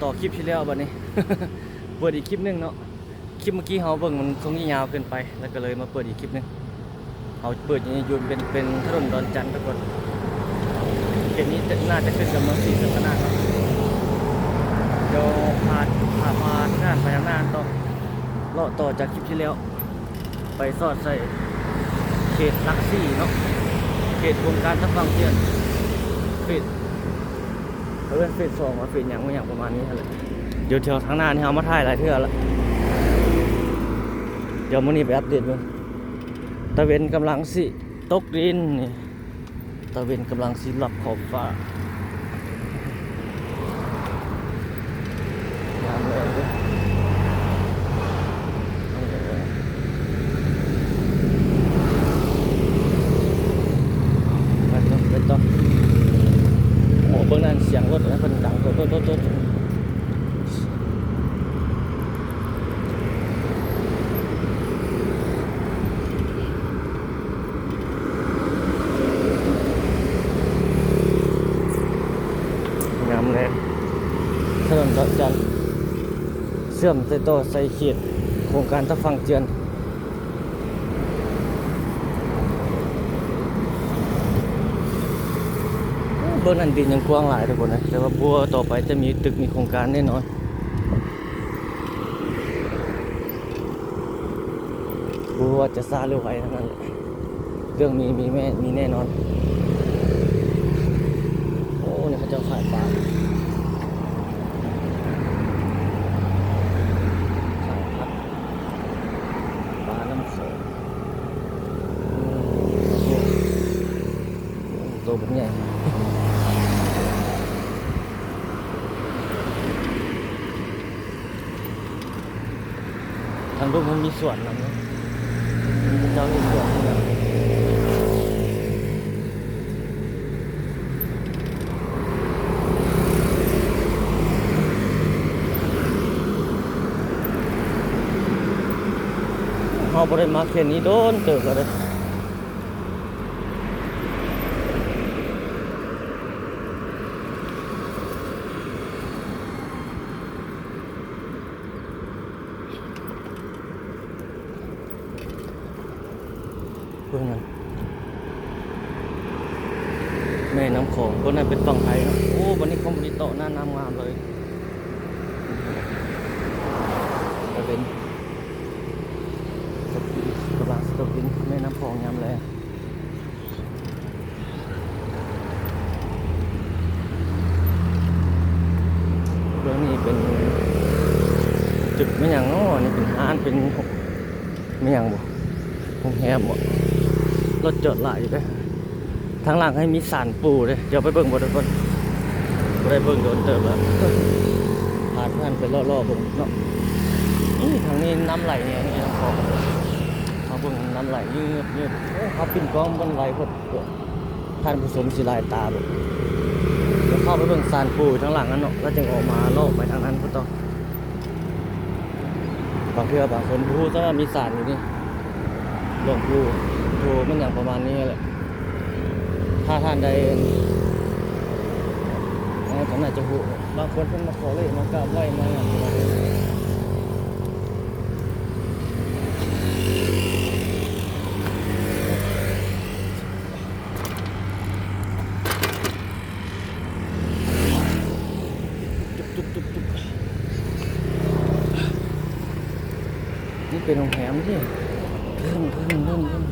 ຕໍ່ຄລິບທີ່ແລ້ວບັດນີ້ ເປີດອີກຄລິບໜຶ່ງເນາະ. ຄລິບເມື່ອກີ້ເຮົາເບິ່ງມັນຊົງຍາວເກີນໄປ ແລ້ວກໍເລີຍມາເປີດອີກຄລິບໜຶ່ງ. ເຮົາເປີດຢູ່ ຢູ່ເປັນ ເປັນຖະໜົນດອນຈັນທຸກຄົນ. ເຂດນີ້ໜ້າຈະຂຶ້ນກັບເມືອງສີສັດຕະນາກເນາະ. ດຽວພາ ພາ ພາທ່ານໄປທາງໜ້າຕໍ່ ເລາະຕໍ່ຈາກຄລິບທີ່ແລ້ວ ໄປສອດໃສ່ເຂດຫຼັກສີ່ເນາະ ເຂດໂຄງການຕາຝັ່ງຈຽນ ເຂດ ເອີ້ນເຟສສອງວ່າເຟສຫຍັງ ຫຍັງປະມານນີ້ຫັ້ນແຫຼະ. ດຽວແຖວທາງໜ້ານີ້ເຮົາມາຖ່າຍຫຼາຍເທື່ອລະ ດຽວມື້ນີ້ໄປອັບເດດເບິ່ງ. ຕາເວັນກຳລັງຊິຕົກດິນນີ້ ຕາເວັນກຳລັງຊິລັບຂອບຟ້າ. ງາມເລີຍເດ້. ໄປຕໍ່ ໄປຕໍ່. ໂອ້ ເບິ່ງນັ້ນ ສຽງລົດເພິ່ນດັງໂຕດໆ. ງາມແລ້ວ ຖະໜົນດອນຈັນ ເຊື່ອມໄປຕໍ່ໃສ່ເຂດໂຄງການຕາຝັ່ງຈຽນ. ເບິ່ງນັ້ນ ດິນຍັງກວ້າງຫຼາຍທຸກຄົນເອີຍ ແຕ່ວ່າບໍ່ຮູ້ວ່າຕໍ່ໄປຈະມີຕຶກ ມີໂຄງການແນ່ນອນ. ບໍ່ວ່າຈະຊ້າຫຼືໄວເທົ່ານັ້ນແຫຼະ ເລື່ອງມີ ມີແມ່ ມີແນ່ນອນ. ໂອ້ ນີ້ເຂົາເຈົ້າຂາຍປາ ຂາຍຜັກ ປານ້ຳຂອງ. ໂອ້ ໂຕບັກໃຫຍ່. ທາງລຸ່ມມັນມີສວນນຳເນາະ ເຂົາເຈົ້າເຮັດສວນນຳ. ເຮົາບໍ່ໄດ້ມາເຂດນີ້ດົນເຕີບແລ້ວເດ້. ເບິ່ງນັ້ນ ແມ່ນ້ຳຂອງ ເບິ່ງນັ້ນເປັນຝັ່ງໄທເນາະ. ໂອ້ ບັດນີ້ຄອມພານີເຕາະໜ້ານ້ຳງາມເລີຍ ກະເປັນ ກຳລັງຊິຕົກດິນ ແມ່ນ້ຳຂອງຍາມແລງ. ເບື້ອງນີ້ເປັນຈຸດແມ່ນຫຍັງເນາະ ອັນນີ້ເປັນຮ້ານ ເປັນແມ່ນຫຍັງບໍ່ ໂຮງແຮມບໍ່ ລົດຈອດຫຼາຍຢູ່ເດ້. ທາງຫຼັງໃຫ້ມີສານປູເດ້ ດຽວໄປເບິ່ງບໍ່ທຸກຄົນ ບໍ່ໄດ້ເບິ່ງດົນເຕີບແລ້ວ ພາທ່ານໄປເລາະໆເບິ່ງເນາະ. ນີ້ທາງນີ້ນ້ຳໄຫຼແຮງນີ້ ເຮົາເບິ່ງນ້ຳໄຫຼຍືດໆ. ໂອ້ ເຮົາປິ່ນກ້ອງມັນໄວໂພດ ທ່ານຜູ້ຊົມຊິລາຍຕາເບິ່ງ. ດຽວເຂົ້າໄປເບິ່ງສານປູຢູ່ທາງຫຼັງຫັ້ນເນາະ ແລ້ວຈຶ່ງອອກມາເລາະໄປທາງນັ້ນພຸ້ນຕໍ່. ບາງເທື່ອບາງຄົນບໍ່ຮູ້ຊ້ຳວ່າມີສານຢູ່ນີ້ ຫຼວງປູ່ໂທ ແມ່ນຫຍັງປະມານນີ້ແຫຼະ. ຖ້າທ່ານໃດ ເອີ ກໍໜ້າຈະຮູ້ ບາງຄົນເພິ່ນມາຂໍເລກມາກາບໄຫວ້ມາຫຍັງປະມານນີ້. ຕຸບໆໆໆ ນີ້ເປັນໂຮງແຮມຕິ ເພິ່ນ ເພິ່ນ ເພິ່ນ ເພິ່ນ ເພິ່ນ.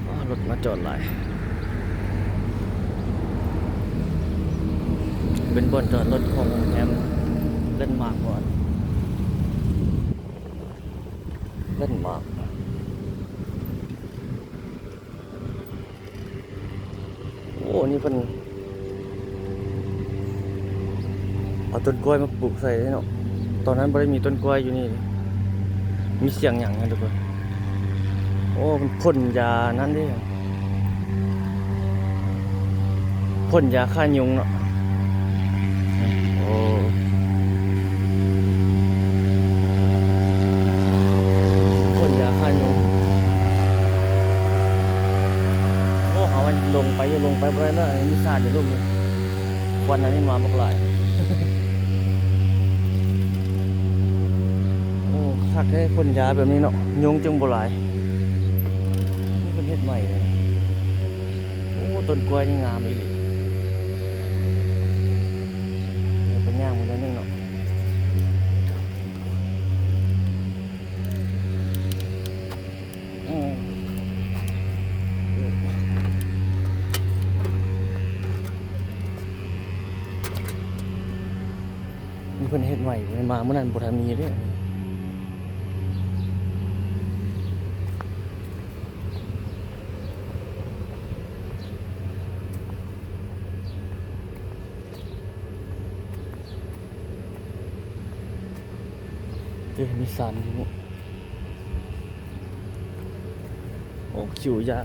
ອ້າ ລົດມາຈອດຫຼາຍ ເປັນບ່ອນຈອດລົດຂອງໂຮງແຮມແລນມາກ ວ່າແລນມາກ. ໂອ້ ນີ້ເພິ່ນເອົາຕົ້ນກ້ວຍມາປູກໃສ່ເນາະ ຕອນນັ້ນບໍ່ໄດ້ມີຕົ້ນກ້ວຍຢູ່ນີ້ ມີສຽງຫຍັງຫັ້ນທຸກຄົນ. ໂອ້ ເພິ່ນພົ່ນຢານັ້ນເດ້ ພົ່ນຢາຂ້າຍຸງເນາະ. ໂອ້ ພົ່ນຢາຂ້າຍຸງ. ໂອ້ ເຮົາວ່າລົງໄປຢູ່ ລົງໄປບໍ່ໄດ້ແລ້ວ ມີສານຢູ່ລຸ່ມນີ້. ຄວັນອັນນີ້ມາບັກຫຼາຍ. ໂອ້ ຄັກແທ້ ພົ່ນຢາແບບນີ້ເນາະ ຍຸງຈຶ່ງບໍ່ຫຼາຍ. ນີ້ເພິ່ນເຮັດໃໝ່ເລີຍ. ໂອ້ ຕົ້ນກ້ວຍນີ້ງາມອີ່ຫຼີ. ດຽວໄປຍ່າງເບິ່ງໜ້ອຍໜຶ່ງເນາະ. ອືມ ນີ້ເພິ່ນເຮັດໃໝ່ ມາມື້ນັ້ນບໍ່ທັນມີເດ້. ເອີ ມີສານຢູ່ນີ້. ໂອ້ ຄິວຢາ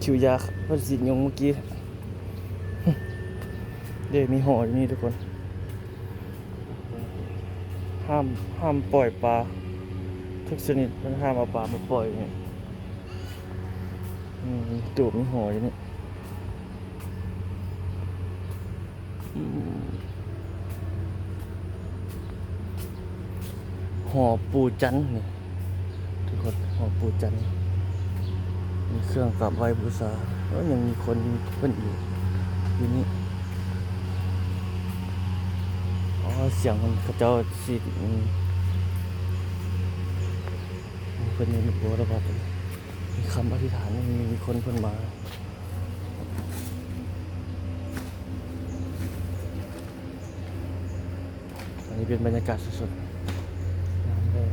ຄິວຢາເພິ່ນສີດຍຸງມື້ກີ້. ເດ້ ມີຫໍຢູ່ນີ້ທຸກຄົນ. ຫ້າມ ຫ້າມປ່ອຍປາທຸກຊະນິດ ເພິ່ນຫ້າມເອົາປາມາປ່ອຍນີ້. ອືມ ຕູບມີຫໍຢູ່ນີ້. ອືມ ຫໍປູຈັນນີ້ ທຸກຄົນ ຫໍປູຈັນ ມີເຄື່ອງກາບໄຫວ້ບູຊາ. ເອີ ຍັງມີຄົນເພິ່ນຢູ່ ຢູ່ນີ້. ອໍ ສຽງເພິ່ນ ເຂົາເຈົ້າສີດ ອືມ ເພິ່ນມີບົວລະບາດ ມີຄຳອະທິຖານ ມີຄົນເພິ່ນມາ. ອັນນີ້ເປັນບັນຍາກາດສົດໆ ຍາມແລງ.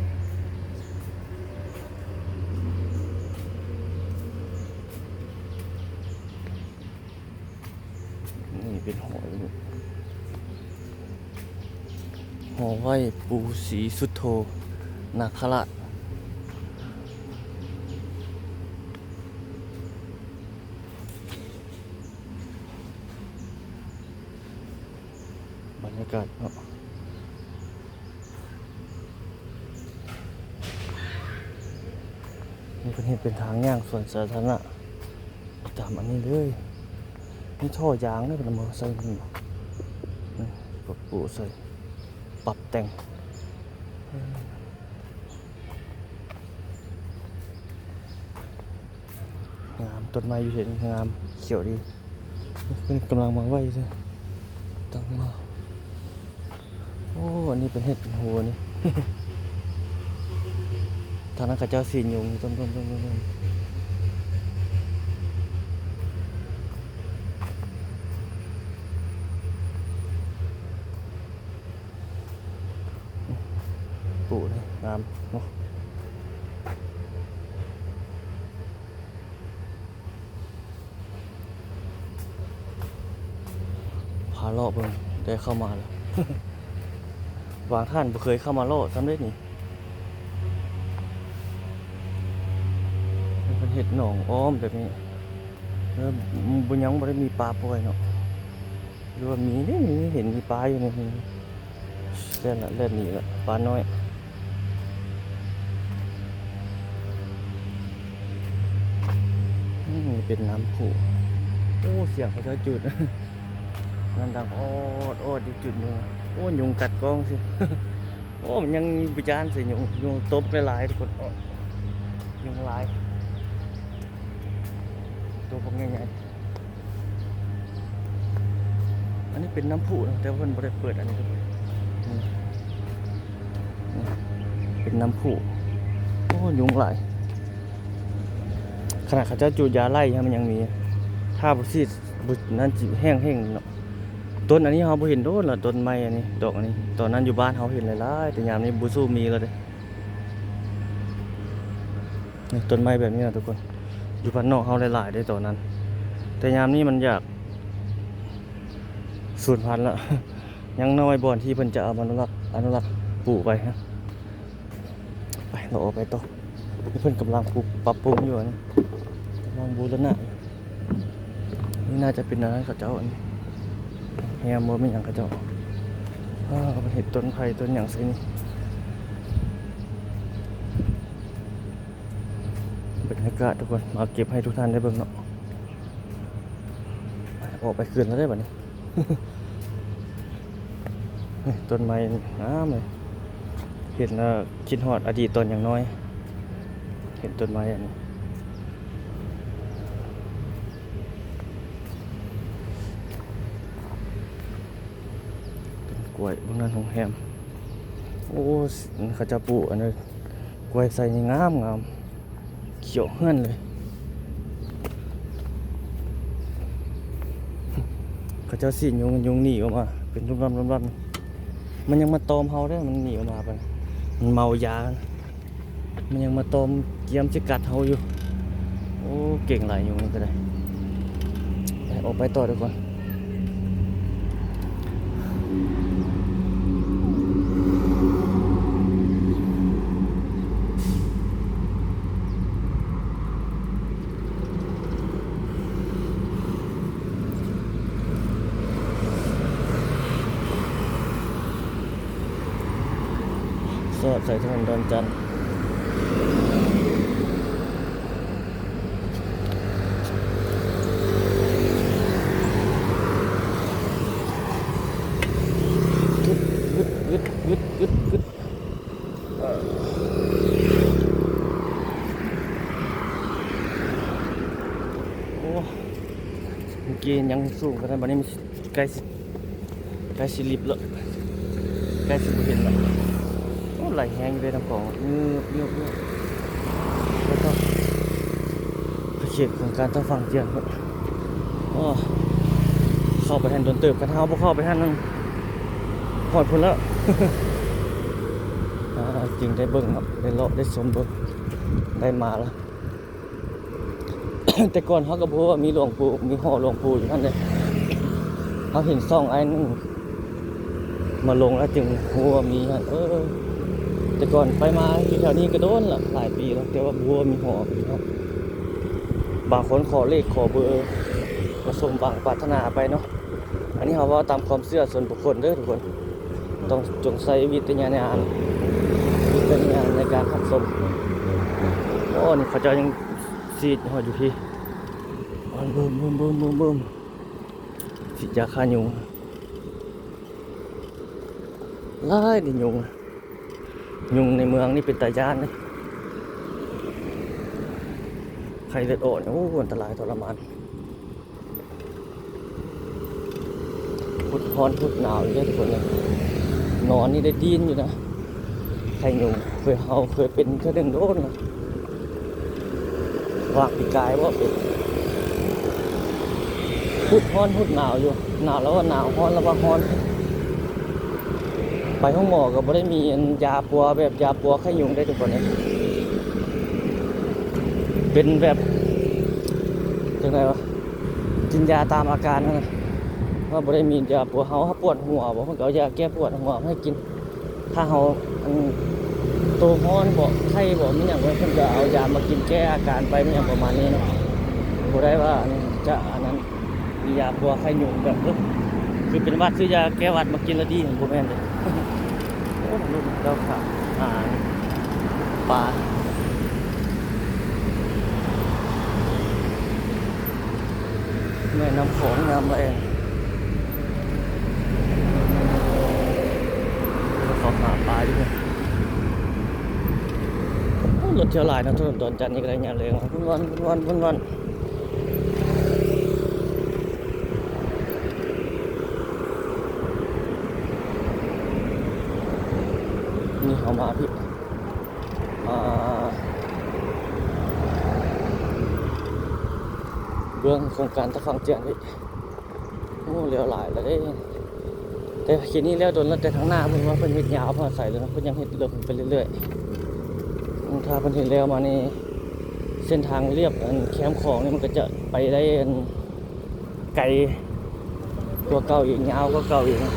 ນີ້ເປັນຫໍ ຫໍໄຫວ້ປູ່ສີສຸດໂທນາຄະລາດ. ບັນຍາກາດເນາະ ນີ້ເພິ່ນເຮັດເປັນທາງຍ່າງສວນສາທາລະນະ ຕາມອັນນີ້ເລີຍ. ມີທໍ່ຢາງເດ້ ເພິ່ນເອົາມາໃສ່ນີ້ ນີ້ ປັບປຸໃສ່ ປັບແຕ່ງ. ງາມ ຕົ້ນໄມ້ຢູ່ເທິງງາມ ຂຽວດີ. ເພິ່ນກຳລັງມາໄຫວ້ເດີ ຕັ້ງມາ. ໂອ້ ອັນນີ້ເປັນເຫັດເປັນຫົວນີ້ ທາງນັ້ນເຂົາເຈົ້າສີຍຸງ ຕົ້ມໆໆໆ. ປູນີ້ງາມເນາະ ພາເລາະເບິ່ງ ໄດ້ເຂົ້າມາແລ້ວ ບາງທ່ານບໍ່ເຄີຍເຂົ້າມາເລາະຊ້ຳເດ້ນີ້. ເພິ່ນເຮັດໜອງອ້ອມແບບນີ້ ແລ້ວບໍ່ ຍັງບໍ່ໄດ້ມີປາປ່ອຍເນາະ. ຫຼືວ່າມີເດ້ ມີ ເຫັນມີປາຢູ່ໃນນີ້ ແລ່ນລະ ແລ່ນໜີລະ ປານ້ອຍ. ອືມ ເປັນນ້ຳພຸ ໂອ້ ສຽງເຂົາເຈົ້າຈູດ ນັ້ນດັງອອດໆ ຢູ່ຈຸດໜຶ່ງ. ໂອ້ ຍຸງກັດກ້ອງຊິ ໂອ້ ມັນຍັງບໍ່ຢ້ານໃສ່ຍຸງ ຍຸງຕົບຫຼາຍໆ ທຸກຄົນ ໂອ້ ຍຸງຫຼາຍ ຕົວບັກໃຫຍ່ໆ. ອັນນີ້ເປັນນ້ຳພຸນະ ແຕ່ວ່າເພິ່ນບໍ່ໄດ້ເປີດອັນນີ້ ອືມ ນີ້ເປັນນ້ຳພຸ. ໂອ້ ຍຸງຫຼາຍ ຂະໜາດເຂົາເຈົ້າຈູດຢາໄລ່ ມັນຍັງມີ ຖ້າບໍ່ສີດ ບໍ່ນັ້ນຊິແຫ້ງເຮັງເນາະ. ຕົ້ນອັນນີ້ເຮົາບໍ່ເຫັນໂດນລະ ຕົ້ນໄມ້ອັນນີ້ ດອກອັນນີ້ ຕອນນັ້ນຢູ່ບ້ານເຮົາເຫັນຫຼາຍໆ ແຕ່ຍາມນີ້ບໍ່ສູ້ມີແລ້ວເດ້. ນີ້ ຕົ້ນໄມ້ແບບນີ້ນະທຸກຄົນ ຢູ່ບ້ານນອກເຮົາຫຼາຍໆເດ້ຕອນນັ້ນ ແຕ່ຍາມນີ້ມັນຢາກສູນພັນລະ ຍັງນ້ອຍບ່ອນທີ່ເພິ່ນຈະເອົາມາອະນຸລັກ ອະນຸລັກປູກໄວ້. ໄປ ເຮົາອອກໄປຕໍ່ ນີ້ເພິ່ນກຳລັງປຸ ປັບປຸງຢູ່ ອັນນີ້ກຳລັງບູລະນະ. ນີ້ໜ້າຈະເປັນອັນນັ້ນເຂົາເຈົ້າ ອັນແຮມບໍ່ແມ່ນຫຍັງເຂົາເຈົ້າ ເອີ ເຂົາເຮັດຕົ້ນໄຜ່ຕົ້ນຫຍັງໃສ່ນີ້. ບັນຍາ ກາດທຸກຄົນ ມາເກັບໃຫ້ທຸກທ່ານໄດ້ເບິ່ງເນາະ. ອອກໄປຄືນແລ້ວເດ້ບັດນີ້. ນີ້ ຕົ້ນໄມ້ງາມເລີຍ. ເຫັນແລ້ວຄິດຮອດອະດີດຕອນຍັງນ້ອຍ ເຫັນຕົ້ນໄມ້ອັນນີ້. ເປັນກ້ວຍ ເບິ່ງນັ້ນໂຮງແຮມ. ໂອ້ ເຂົາເຈົ້າປູກອັນນັ້ນ ກ້ວຍໃສ່ນີ້ງາມໆ ຂຽວເຮືອນເລີຍ. ເຂົາເຈົ້າສີດຍຸງ ຍຸງໜີອອກມາເປັນລຸມໆ ມັນຍັງມາຕອມເຮົາເດ້. ມັນໜີອອກມາໄປ ມັນເມົາຢາ. ມັນຍັງມາຕອມກຽມຊິກັດເຮົາຢູ່. ໂອ້ ເກັ່ງຫຼາຍຍຸງນີ້ກໍໄດ້. ໄປ ອອກໄປຕໍ່ດີກວ່າ. ສອດໃສ່ຖະໜົນດອນຈັນ. ໂອ້ ເມື່ອກີ້ຍັງສູງປານນັ້ນ ບັດນີ້ມັນໃກ້ຊິ ໃກ້ຊິລິບແລ້ວ ໃກ້ຊິບໍ່ເຫັນແລ້ວ. ໂອ້ ໄຫຼແຮງຢູ່ເດ້ນ້ຳຂອງ ງືບໆໆ ແລ້ວກໍເຂດຂອງການຕາຝັ່ງຈຽງພຸ້ນ. ໂອ້ ເຂົ້າໄປຫັ້ນດົນເຕີບ ຄັນເຮົາບໍ່ເຂົ້າໄປຫັ້ນ ຮອດພຸ້ນແລ້ວ. ອ່າ ຈຶ່ງໄດ້ເບິ່ງເນາະ ໄດ້ເລາະ ໄດ້ຊົມເບິ່ງ ໄດ້ມາລະ. ແຕ່ກ່ອນເຮົາກໍບໍ່ຮູ້ວ່າມີຫຼວງປູ່ ມີຫໍຫຼວງປູ່ຢູ່ຫັ້ນເດ້. ເຮົາເຫັນຊ່ອງອ້າຍໜຶ່ງມາລົງແລ້ວຈຶ່ງຮູ້ວ່າມີຫັ້ນ. ເອີ ແຕ່ກ່ອນໄປມາຢູ່ແຖວນີ້ກໍໂດນລະ ຫຼາຍປີແລ້ວ ແຕ່ວ່າບໍ່ຮູ້ວ່າມີຫໍ. ບາງຄົນຂໍເລກຂໍເບີ ກໍສົມຫວັງປາດຖະໜາໄປເນາະ. ອັນນີ້ເຮົາເວົ້າຕາມຄວາມເຊື່ອສ່ວນບຸກຄົນເດີທຸກຄົນ ຕ້ອງຈົ່ງໃຊ້ວິຈາລະນະຍານ ວິຈາລະນະຍານໃນການຮັບຊົມ. ໂອ້ ນີ້ເຂົາເຈົ້າຍັງສີດຮອດຢູ່ພີ້ ບຶມໆໆໆ ສີດຢາຂ້າຍຸງ. ຫຼາຍເດ້ຍຸງ ຍຸງໃນເມືອງນີ້ເປັນຕາຢ້ານເດ້ ໄຂ້ເລືອດອອກນີ້ ໂອ້ ອັນຕະລາຍທໍລະມານ. ພຸດຮ້ອນພຸດໜາວຢູ່ເດ້ທຸກຄົນເອີຍ ນອນນີ້ໄດ້ດີ້ນຢູ່ນະ ໄຂ້ຍຸງ. ເຄີຍ ເຮົາເຄີຍເປັນເທື່ອໜຶ່ງໂດນລະ ວາງປີກາຍບໍ່ເປັນ ພຸດຮ້ອນພຸດໜາວຢູ່ ໜາວແລ້ວວ່າໜາວ ຮ້ອນແລ້ວວ່າຮ້ອນ. ໄປໂຮງໝໍກໍບໍ່ໄດ້ມີອັນຢາປົວແບບຢາປົວໄຂ້ຍຸງເດ້ທຸກຄົນເອີຍ ເປັນແບບ ຈັ່ງໃດວະ ກິນຢາຕາມອາການຫັ້ນນະ ວ່າບໍ່ໄດ້ມີຢາປົວ. ເຮົາ ເຮົາປວດຫົວບໍ ເພິ່ນກໍເອົາຢາແກ້ປວດຫົວມາໃຫ້ກິນ. ຖ້າເຮົາ ອັນ ໂຕຮ້ອນບໍ ໄຂ້ບໍ ມີຫຍັງ ເພິ່ນກໍເອົາຢາມາກິນແກ້ອາການໄປ ມີຫຍັງປະມານນີ້ເນາະ. ບໍ່ໄດ້ວ່າ ອັນ ຈະ ອັນນັ້ນ ມີຢາປົວໄຂ້ຍຸງແບບ ເອີ ຄືເປັນຫວັດ ຊື້ຢາແກ້ຫວັດມາກິນແລ້ວດີ ບໍ່ແມ່ນເດ້. ໂອ້ ລຸ້ນເຈົ້າຂ້າ ຫາປາ ແມ່ນ້ຳຂອງ ນ້ຳແລງ ເຂົາຫາປາຢູ່. ໂອ້ ລົດທ່ຽວຫຼາຍເນາະ ຖະໜົນດອນຈັນນີ້ກໍໄດ້ ຍາມແລງ ວຸ້ນວານ ວຸ້ນວານ ວຸ້ນວານ. ນີ້ເຮົາມາທີ່ ອ່າ ເບື້ອງໂຄງການຕາຝັ່ງຈຽນນີ້. ໂອ້ ແລ້ວຫຼາຍແລ້ວເດ້ ແຕ່ເຂດນີ້ແລ້ວດົນແລ້ວ ແຕ່ທາງໜ້າເພິ່ນວ່າເພິ່ນເຮັດຍາວພາໃສແລ້ວເນາະ ເພິ່ນຍັງເຮັດເລິກໄປເລື້ອຍໆ. ຖ້າເພິ່ນເຮັດແລ້ວມານີ້ ເສັ້ນທາງລຽບ ອັນ ແຄມຂອງນີ້ ມັນກໍຈະໄປໄດ້ ອັນ ໄກກວ່າເກົ່າອີກ ຍາວກວ່າເກົ່າອີກເນາະ.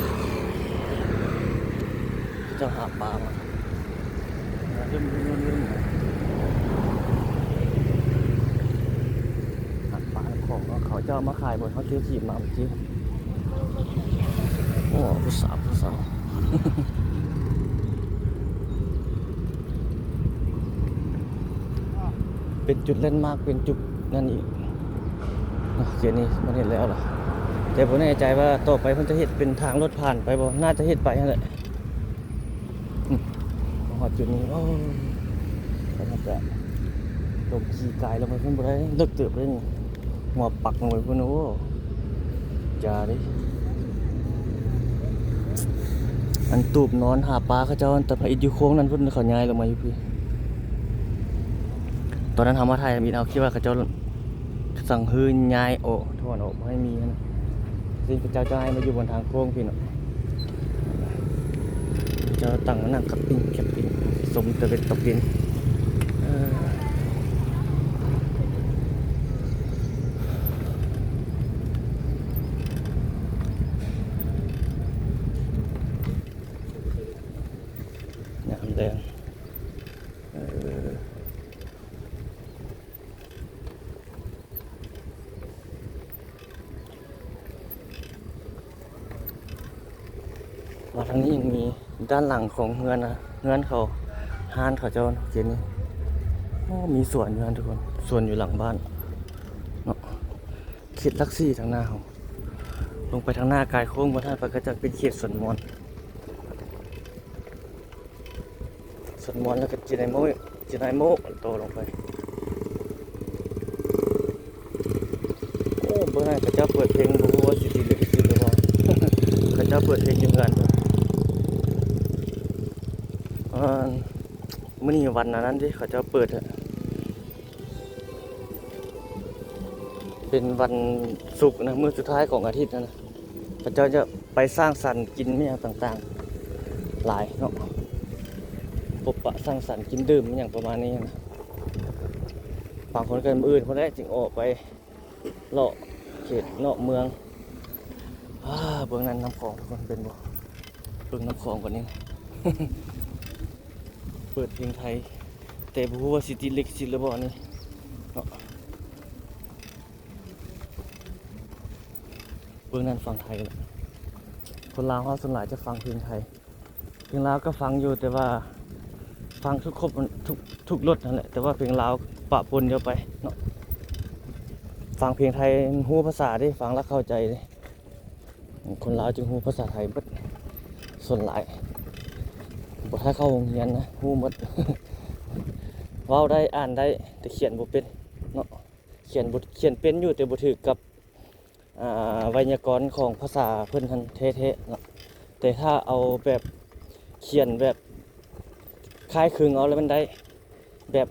ເຈົ້າຫາປາມາ ຫາປາຂອງເຂົາເຈົ້າມາຂາຍ ບໍ່ ເຮົາຖືຖີບມາເມື່ອກີ້. ໂອ້ ຜູ້ສາວ ຜູ້ສາວ. ປັນຈຸດແລນມາກ ເປັນຈຸດນັ້ນອີກເນາະ. ເຂດນີ້ເພິ່ນເຮັດແລ້ວລະ ແຕ່ບໍ່ແນ່ໃຈວ່າຕໍ່ໄປເພິ່ນຈະເຮັດເປັນທາງລົດຜ່ານໄປບໍ່ ໜ້າຈະເຮັດໄປຫັ້ນແຫຼະ. ອືມ ມາຮອດຈຸດນີ້ ໂອ້ ບັນຍາກາດ ລົງຂີ່ກາຍລົງໄປພຸ້ນບໍ່ໄດ້ ເລິກເຕີບເດ້ນີ້ ຫົວປັກລົງໄປພຸ້ນ ໂອ້ ຢ່າເດ້. ອັນຕູບນອນຫາປາເຂົາເຈົ້າ ແຕ່ພະອິດຢູ່ໂຄ້ງນັ້ນພຸ້ນ ເຂົາຍ້າຍລົງມາຢູ່ພີ້. ຕອນນັ້ນເຮົາມາຖ່າຍທຳອິດ ເຮົາຄິດວ່າເຂົາເຈົ້າສັ່ງຮື້ຍ້າຍອອກ ຖອນອອກ ບໍ່ໃຫ້ມີຫັ້ນນະ. ເຊິ່ງເຂົາເຈົ້າຈະໃຫ້ມາຢູ່ບ່ອນທາງໂຄ້ງພີ້ເນາະ. ເຈົ້າຕັ້ງມານັ່ງແຄມປິງ ແຄມປິງ ຊົມຕາເວັນຕົກດິນ. ເອີ ຍາມແລງ ເອີ ມາທາງນີ້ຍັງມີດ້ານຫຼັງຂອງເຮືອນນະ ເຮືອນເຂົາ ຮ້ານເຂົາເຈົ້າເຂດນີ້. ໂອ້ ມີສວນຢູ່ຫັ້ນທຸກຄົນ ສວນຢູ່ຫຼັງບ້ານເນາະ ເຂດຫຼັກສີ່ທາງໜ້າເຮົາ. ລົງໄປທາງໜ້າກາຍໂຄ້ງບໍ່ທັນໄປ ກໍຈະເປັນເຂດສວນມ່ອນ. ສວນມ່ອນ ແລ້ວກໍເຈໄນໂມ ເຈໄນໂມຕໍ່ລົງໄປ. ໂອ້ ເບິ່ງນັ້ນ ເຂົາເຈົ້າເປີດເພງ ບໍ່ຮູ້ວ່າຊິຕີລິກຊິຫຼືບໍ່. ເຂົາເຈົ້າເປີດເພງຢູ່ເຮືອນ. ອ່າ ມື້ນີ້ວັນອັນນັ້ນເດ້ ເຂົາເຈົ້າເປີດ ເປັນວັນສຸກນະ ມື້ສຸດທ້າຍຂອງອາທິດຫັ້ນນະ. ເຂົາເຈົ້າຈະໄປສັງສັນກິນອີ່ຫຍັງຕ່າງໆຫຼາຍເນາະ ພົບປະສັງສັນກິນດື່ມອີ່ຫຍັງປະມານນີ້ນະ. ບາງຄົນກໍມື້ອື່ນພຸ້ນແຫຼະຈຶ່ງອອກໄປເລາະເຂດນອກເມືອງ. ອາ ເບິ່ງນັ້ນນ້ຳຂອງທຸກຄົນ ເຫັນບໍ່? ເບິ່ງນ້ຳຂອງກ່ອນນີ້ ເປີດເພງໄທ ແຕ່ບໍ່ຮູ້ວ່າຊິຕິດລິຂະສິດຫຼືບໍ່ນີ້ເນາະ. ເບິ່ງນັ້ນຝັ່ງໄທລະ ຄົນລາວເຮົາສ່ວນຫຼາຍຈະຟັງເພງໄທ. ເພງລາວກໍຟັງຢູ່ ແຕ່ວ່າຟັງທຸກຄົບ ທຸກ ທຸກລົດຫັ້ນແຫຼະ ແຕ່ວ່າເພງລາວປະປົນດຽວໄປເນາະ. ຟັງເພງໄທຮູ້ພາສາເດ້ ຟັງແລ້ວເຂົ້າໃຈເດ້. ຄົນລາວຈຶ່ງຮູ້ພາສາໄທເບິດ ສ່ວນຫຼາຍ ບໍ່ ຖ້າເຂົ້າໂຮງຮຽນນະ ຮູ້ໝົດ ເວົ້າໄດ້ ອ່ານໄດ້ ແຕ່ຂຽນບໍ່ເປັນເນາະ. ຂຽນບໍ່ ຂຽນເປັນຢູ່ ແຕ່ບໍ່ຖືກກັບ ອ່າ ໄວຍາກອນຂອງພາສາເພິ່ນຫັ້ນແທ້ໆເນາະ. ແຕ່ຖ້າເອົາແບບຂຽນແບບຄ້າຍຄຶງເອົາແລ້ວມັນໄດ້ ແບບ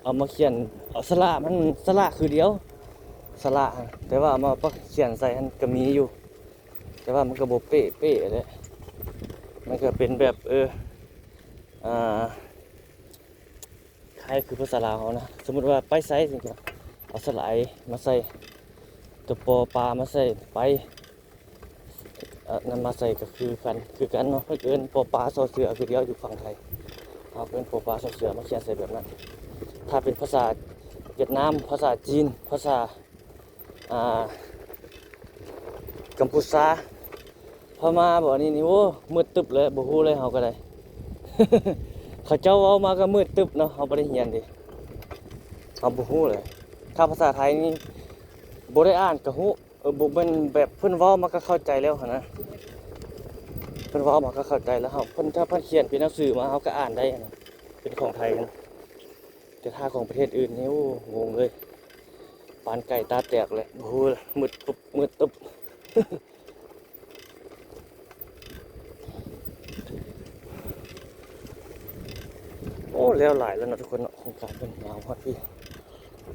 ເອົາມາຂຽນ ເອົາສະຫຼະ ມັນສະຫຼະຄືດຽວ ສະຫຼະ ແຕ່ວ່າເອົາມາປະຂຽນໃສ່ຫັ້ນກໍມີຢູ່ ແຕ່ວ່າມັນກໍບໍ່ເປະໆເດ້. ມັນກໍເປັນແບບ ເອີ ອ່າ ຄ້າຍຄືພາສາລາວເຮົານະ ສົມມຸດວ່າໄປໃສຈັ່ງຊີ້ ເອົາສະຫຼະໄອມາໃສ່ ຕົວປໍປາມາໃສ່ ໄປ ອັນນັ້ນມາໃສ່ກໍຄືກັນ ຄືກັນເນາະ. ເພິ່ນເອີ້ນປໍປາ ຊໍເສືອ ຄືດຽວຢູ່ຝັ່ງໄທ ເຮົາເອີ້ນປໍປາ ຊໍເສືອ ມາຂຽນໃສ່ແບບນັ້ນ. ຖ້າເປັນພາສາຫວຽດນາມ ພາສາຈີນ ພາສາ ອ່າ ກຳປູຊາ ພະມ້າບໍ ອັນນີ້ນີ້ ໂອ້ ມືດຕຶບເລີຍ ບໍ່ຮູ້ເລີຍເຮົາກໍໄດ້. ເຂົາເຈົ້າເວົ້າມາກໍມືດຕຶບເນາະ ເຮົາບໍ່ໄດ້ຮຽນເດ້ ເຮົາບໍ່ຮູ້ເລີຍ. ຖ້າພາສາໄທນີ້ບໍ່ໄດ້ອ່ານກໍຮູ້ ເອີ ບໍ່ແມ່ນແບບເພິ່ນເວົ້າມາກໍເຂົ້າໃຈແລ້ວຫັ້ນນະ ເພິ່ນເວົ້າມາກໍເຂົ້າໃຈແລ້ວ. ເຮົາ ເພິ່ນ ຖ້າເພິ່ນຂຽນເປັນໜັງສືມາ ເຮົາກໍອ່ານໄດ້ຫັ້ນນະ ເປັນຂອງໄທຫັ້ນ. ແຕ່ຖ້າຂອງປະເທດອື່ນນີ້ ໂອ້ ງົງເລີຍ ປານໄກ່ຕາແຕກແຫຼະ ບໍ່ຮູ້ລະ ມືດຕຶບ ມືດຕຶບ. ໂອ້ ແລ້ວຫຼາຍແລ້ວເນາະທຸກຄົນເນາະ ໂຄງການເພິ່ນຍາວຮອດພີ້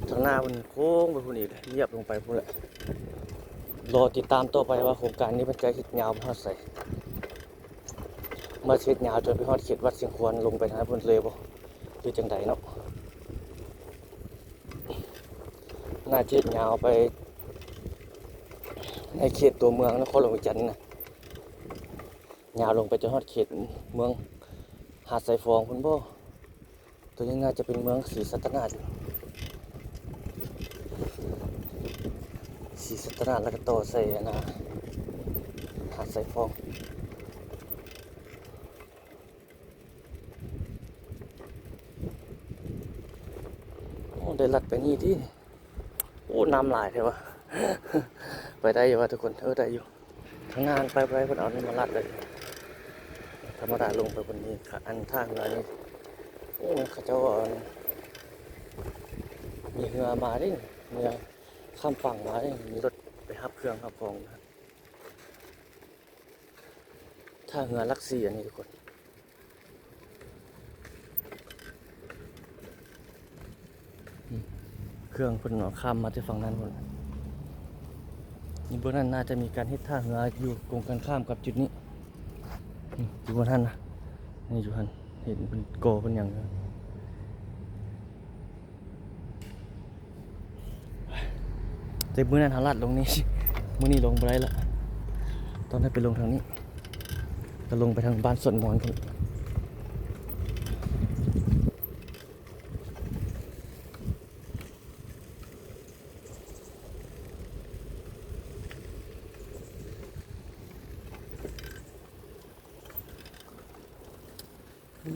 ທາງໜ້າເພິ່ນໂຄ້ງໄປພຸ້ນອີກ ລຽບລົງໄປພຸ້ນແຫຼະ. ລໍຕິດຕາມຕໍ່ໄປວ່າໂຄງການນີ້ເພິ່ນຈະເຮັດຍາວໄປຮອດໃສ ວ່າຊິເຮັດຍາວຈົນໄປຮອດເຂດວັດຊຽງຄວນ ລົງໄປທາງພຸ້ນເລີຍບໍ່ ຫຼືຈັ່ງໃດເນາະ. ໜ້າຈະເຮັດຍາວໄປໃນເຂດຕົວເມືອງນະຄອນຫຼວງວຽງຈັນນະ ຍາວລົງໄປຈົນຮອດເຂດເມືອງຫາດຊາຍຟອງພຸ້ນບໍ. ຕົວນີ້ໜ້າຈະເປັນເມືອງສີສັດຕະນາດ ສີສັດຕະນາດ ແລ້ວກໍຕໍ່ໃສ່ອັນນາ ຫາດຊາຍຟອງ. ໂອ້ ໄດ້ ລັດໄປນີ້ຕິ. ໂອ້ ນ້ຳຫຼາຍແທ້ວະ. ໄປໄດ້ຢູ່ວະທຸກຄົນ? ເອີ ໄດ້ຢູ່. ທາງໜ້າໄປບໍ່ໄດ້ ເພິ່ນເອົານີ້ມາລັດໄວ້. ທຳມະດາລົງໄປພຸ້ນນີ້ ອັນທ່າເຮືອນີ້. ໂອ້ ເຂົາເຈົ້າ ອັນ ມີເຮືອມາເດ້ ເຮືອຂ້າມຝັ່ງມາເດ້ ມີລົດໄປຮັບເຄື່ອງຮັບຂອງ. ທ່າເຮືອຫຼັກສີ່ອັນນີ້ທຸກຄົນ. ອືມ ເຄື່ອງເພິ່ນເອົາຂ້າມມາແຕ່ຝັ່ງນັ້ນພຸ້ນ. ຢູ່ບ່ອນນັ້ນໜ້າຈະມີການເຮັດທ່າເຮືອຢູ່ກົງກັນຂ້າມກັບຈຸດນີ້. ອືມ ຢູ່ບ່ອນນັ້ນນະ ນີ້ຢູ່ຫັ້ນ ເຫັນເພິ່ນກໍ່ເພິ່ນຫຍັງ. ແຕ່ມື້ນັ້ນເຮົາລັດລົງນີ້ ມື້ນີ້ລົງບໍ່ໄດ້ລະ ຕ້ອງໄດ້ໄປລົງທາງນີ້ ກະລົງໄປທາງບ້ານສວນມອນພຸ້ນ.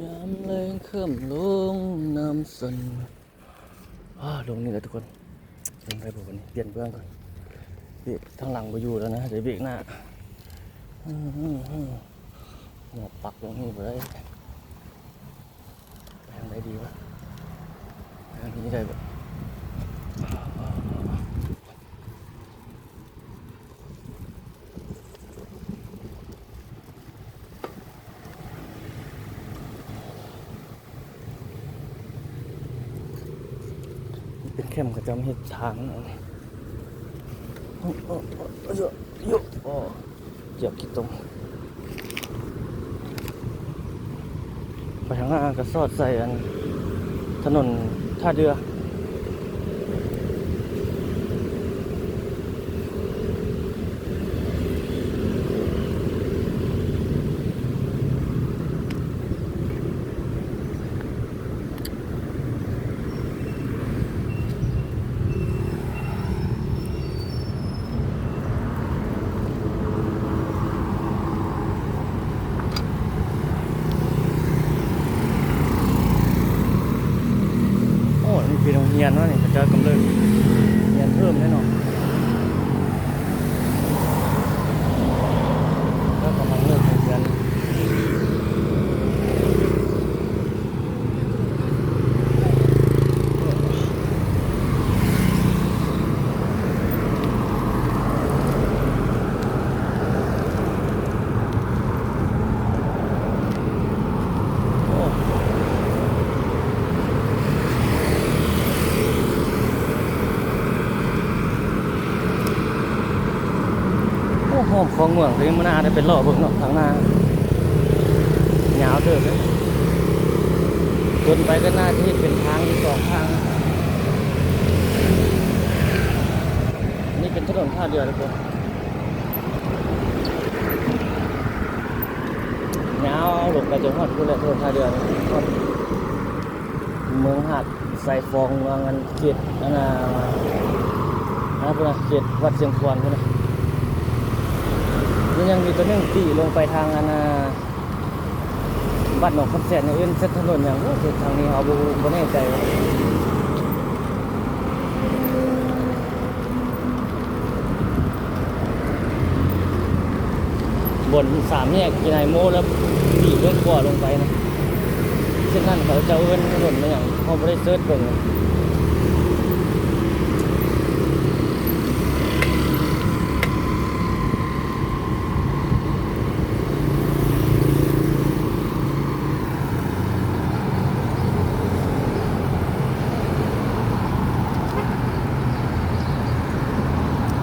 ຍາມແລງເຄິ່ມລົງນ້ຳສັ່ນ. ອ້າ ລົງນີ້ແຫຼະທຸກຄົນ. ລົງໄດ້ບໍ່ບັດນີ້? ປ່ຽນເບື້ອງກ່ອນ. ເບກທາງຫຼັງບໍ່ຢູ່ແລ້ວນະ ໄດ້ເບກໜ້າ. ອື ຫມອກປັກລົງນີ້ບໍ່ໄດ້. ໄປທາງໃດດີວະ? ໄປທາງນີ້ໄດ້ບໍ່? ເປັນແຄມເຂົາເຈົ້າມາເຮັດທາງເນາະ. ໂອ້ ໂອ້ ໂອ້ ໂອ້ ໂອ້ ກຽບຂີ້ຕົມ. ໄປທາງໜ້າກະສອດໃສ່ອັນຖະໜົນທ່າເດື່ອ. ໂອ້ ນີ້ເປັນໂຮງຮຽນເນາະນີ້ ເຂົາເຈົ້າກຳເລີດຮຽນເພີ່ມແນ່ເນາະ. ເຂົາກຳລັງເລີ່ມໂຮງຮຽນ. ໂອ້ ອ້ອມຂອງເມືອງ ແຕ່ຍັງບໍ່ໜ້າໄດ້ໄປເລາະເບິ່ງເນາະ ທາງໜ້າຍາວເຕີບເດ້. ດົນໄປກະໜ້າຈະເຮັດເປັນທາງອີກສອງທາງ. ນີ້ເປັນຖະໜົນທ່າເດື່ອທຸກຄົນ. ຍາວລົງໄປຈົນຮອດພຸ້ນແຫຼະ ຖະໜົນທ່າເດື່ອນີ້ ຮອດເມືອງຫາດຊາຍຟອງ ເມືອງອັນເຂດອັນນ່າ ອັນນັ້ນພຸ້ນນະ ເຂດວັດຊຽງຂວານພຸ້ນນະ. ມັນຍັງມີໂຕໜຶ່ງຕີລົງໄປທາງອັນນ່າ ບ້ານໜອງຄຳແສນ ຢ່າງອື່ນ ເສັ້ນຖະໜົນຫຍັງ ໂອ້ ເສັ້ນທາງນີ້ເຮົາບໍ່ຮູ້ ບໍ່ແນ່ໃຈວ່າ ບ່ອນສາມແຍກກິໄນໂມ ແລ້ວປີກເບື້ອງຂວາລົງໄປນະ ເສັ້ນນັ້ນເຂົາເຈົ້າເອີ້ນຖະໜົນຫຍັງ ເຮົາບໍ່ໄດ້ເສີດເບິ່ງ.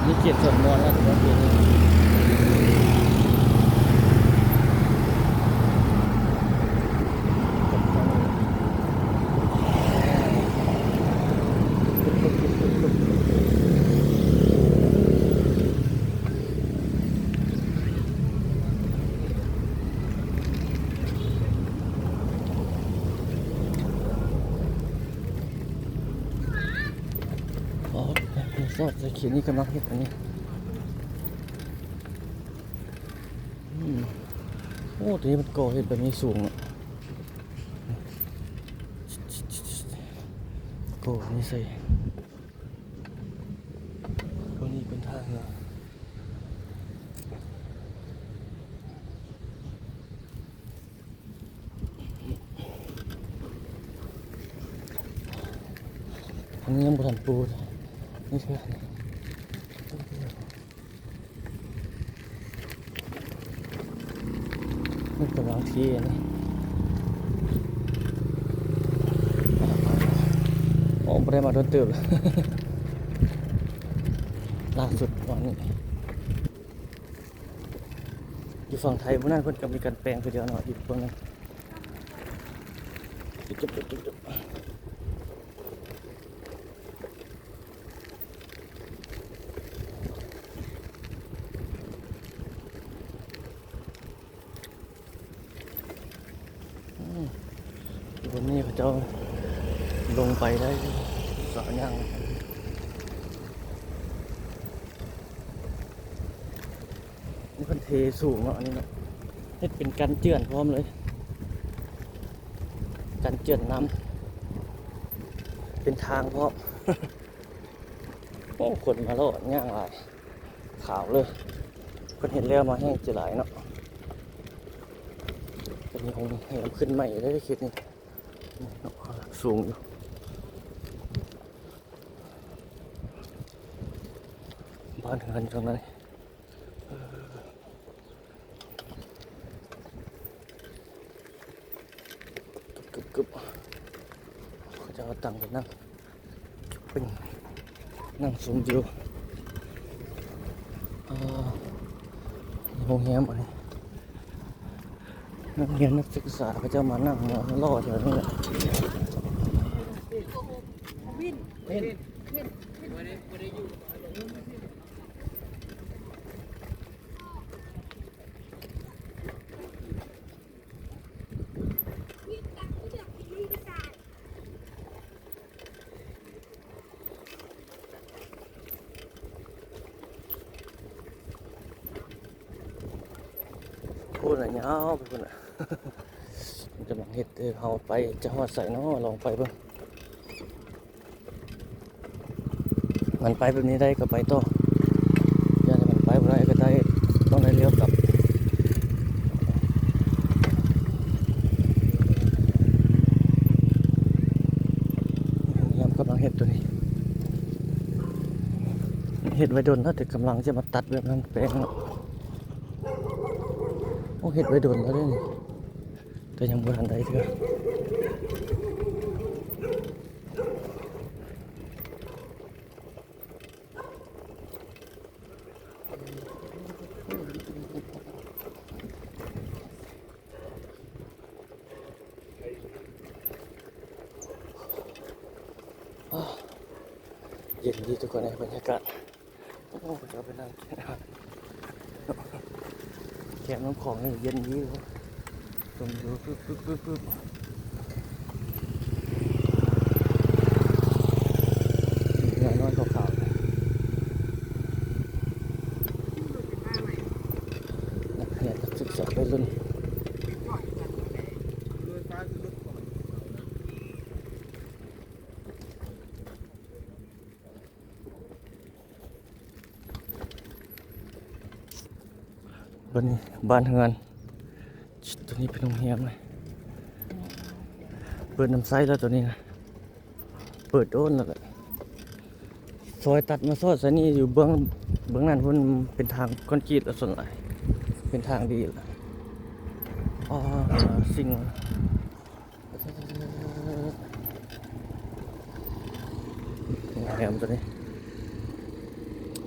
ມີເຂດສວນມອນແລ້ວ ຖືວ່າເຂດນີ້. ອໍ ຊອດໃສ່ເຂດນີ້ກຳລັງເຮັດອັນນີ້. ອືມ ໂອ້ ໂຕນີ້ມັນກໍ່ເຮັດແບບນີ້ສູງເນາະ. ໂອ້ ນີ້ໃສ່ ໂຕນີ້ເປັນທ່າເຮືອ. ອັນນີ້ຍັງບໍ່ທັນປູ ນີ້ຄື ມັນກຳລັງເທອັນນີ້ ໂອ້ ບໍ່ໄດ້ມາດົນເຕີບແລ້ວ ລ່າສຸດວານນີ້. ຢູ່ຝັ່ງໄທພຸ້ນນັ້ນ ເພິ່ນກໍມີການແປງຄືດຽວເນາະ ອີກເບິ່ງໜຶ່ງ. ອືມ ຢູ່ບ່ອນນີ້ເຂົາເຈົ້າລົງໄປໄດ້ ສາວຍ່າງ ນີ້ເພິ່ນເທສູງເນາະ ອັນນີ້ເນາະ ເຮັດເປັນກັນເຈື່ອນພ້ອມເລີຍ ກັນເຈື່ອນນ້ຳ ເປັນທາງພ້ອມ. ໂອ້ ຄົນມາເລາະຍ່າງຫຼາຍ ຂາວເລີຍ ເພິ່ນເຮັດແລ້ວມາແຮງຈະຫຼາຍເນາະ. ກໍມີໂຮງແຮມຂຶ້ນໃໝ່ເດ້ເຂດນີ້ ສູງຢູ່ ບ້ານເຮືອນຢູ່ທາງໃນ. ກຶບໆ ເຂົາເຈົ້າເອົາຕັ່ງໄປນັ່ງ ເປັນນັ່ງຊົມວິວ. ເອີ ໂຮງແຮມອັນນີ້ ນັກຮຽນນັກສຶກສາເຂົາເຈົ້າມານັ່ງລໍແຖວນີ້ແຫຼະ. ພຸ້ນນະ ຍາວໄປພຸ້ນນະ ມັນກຳລັງເຮັດ ເອີ ເຮົາໄປຈະຮອດໃສເນາະ ລອງໄປເບິ່ງ. ມັນໄປແບບນີ້ໄດ້ກໍໄປຕໍ່ ຢ້ານມັນໄປບໍ່ໄດ້ກໍໄດ້ ຕ້ອງໄດ້ລ້ຽວກັບ. ໂຮງແຮມກຳລັງເຮັດໂຕນີ້ ເຮັດໄວ້ດົນແລ້ວ ແຕ່ກຳລັງຈະມາຕັດແບບນັ້ນແປງເນາະ. ໂອ້ ເຮັດໄວ້ດົນແລ້ວເດ້ນີ້ ແຕ່ຍັງບໍ່ທັນໄດ້ເທື່ອ. ເຢັນດີທຸກຄົນເອີຍ ບັນຍາກາດ. ໂອ້ ເຂົາເຈົ້າໄປນັ່ງກິນອາຫານ ແຄມນ້ຳຂອງນີ້ເຢັນດີ ຊົມວິວ ປຶບໆໆໆ ເຮືອນ້ອຍຂາວໆ ນັກຮຽນນັກສຶກສາໄວລຸ້ນ. ບັດນີ້ບ້ານເຮືອນ ໂຕນີ້ເປັນໂຮງແຮມ ເປີດນ້ຳໃຊ້ແລ້ວໂຕນີ້ນະ ເປີດໂດນແລ້ວ ແຫຼະ ຊອຍຕັດມາຊອດໃສ່ນີ້ ຢູ່ເບື້ອງ ເບື້ອງນັ້ນພຸ້ນເປັນທາງຄອນກຣີດລະ ສ່ວນຫຼາຍເປັນທາງດີລະ. ອໍ ສິ່ງ ໂຮງແຮມໂຕນີ້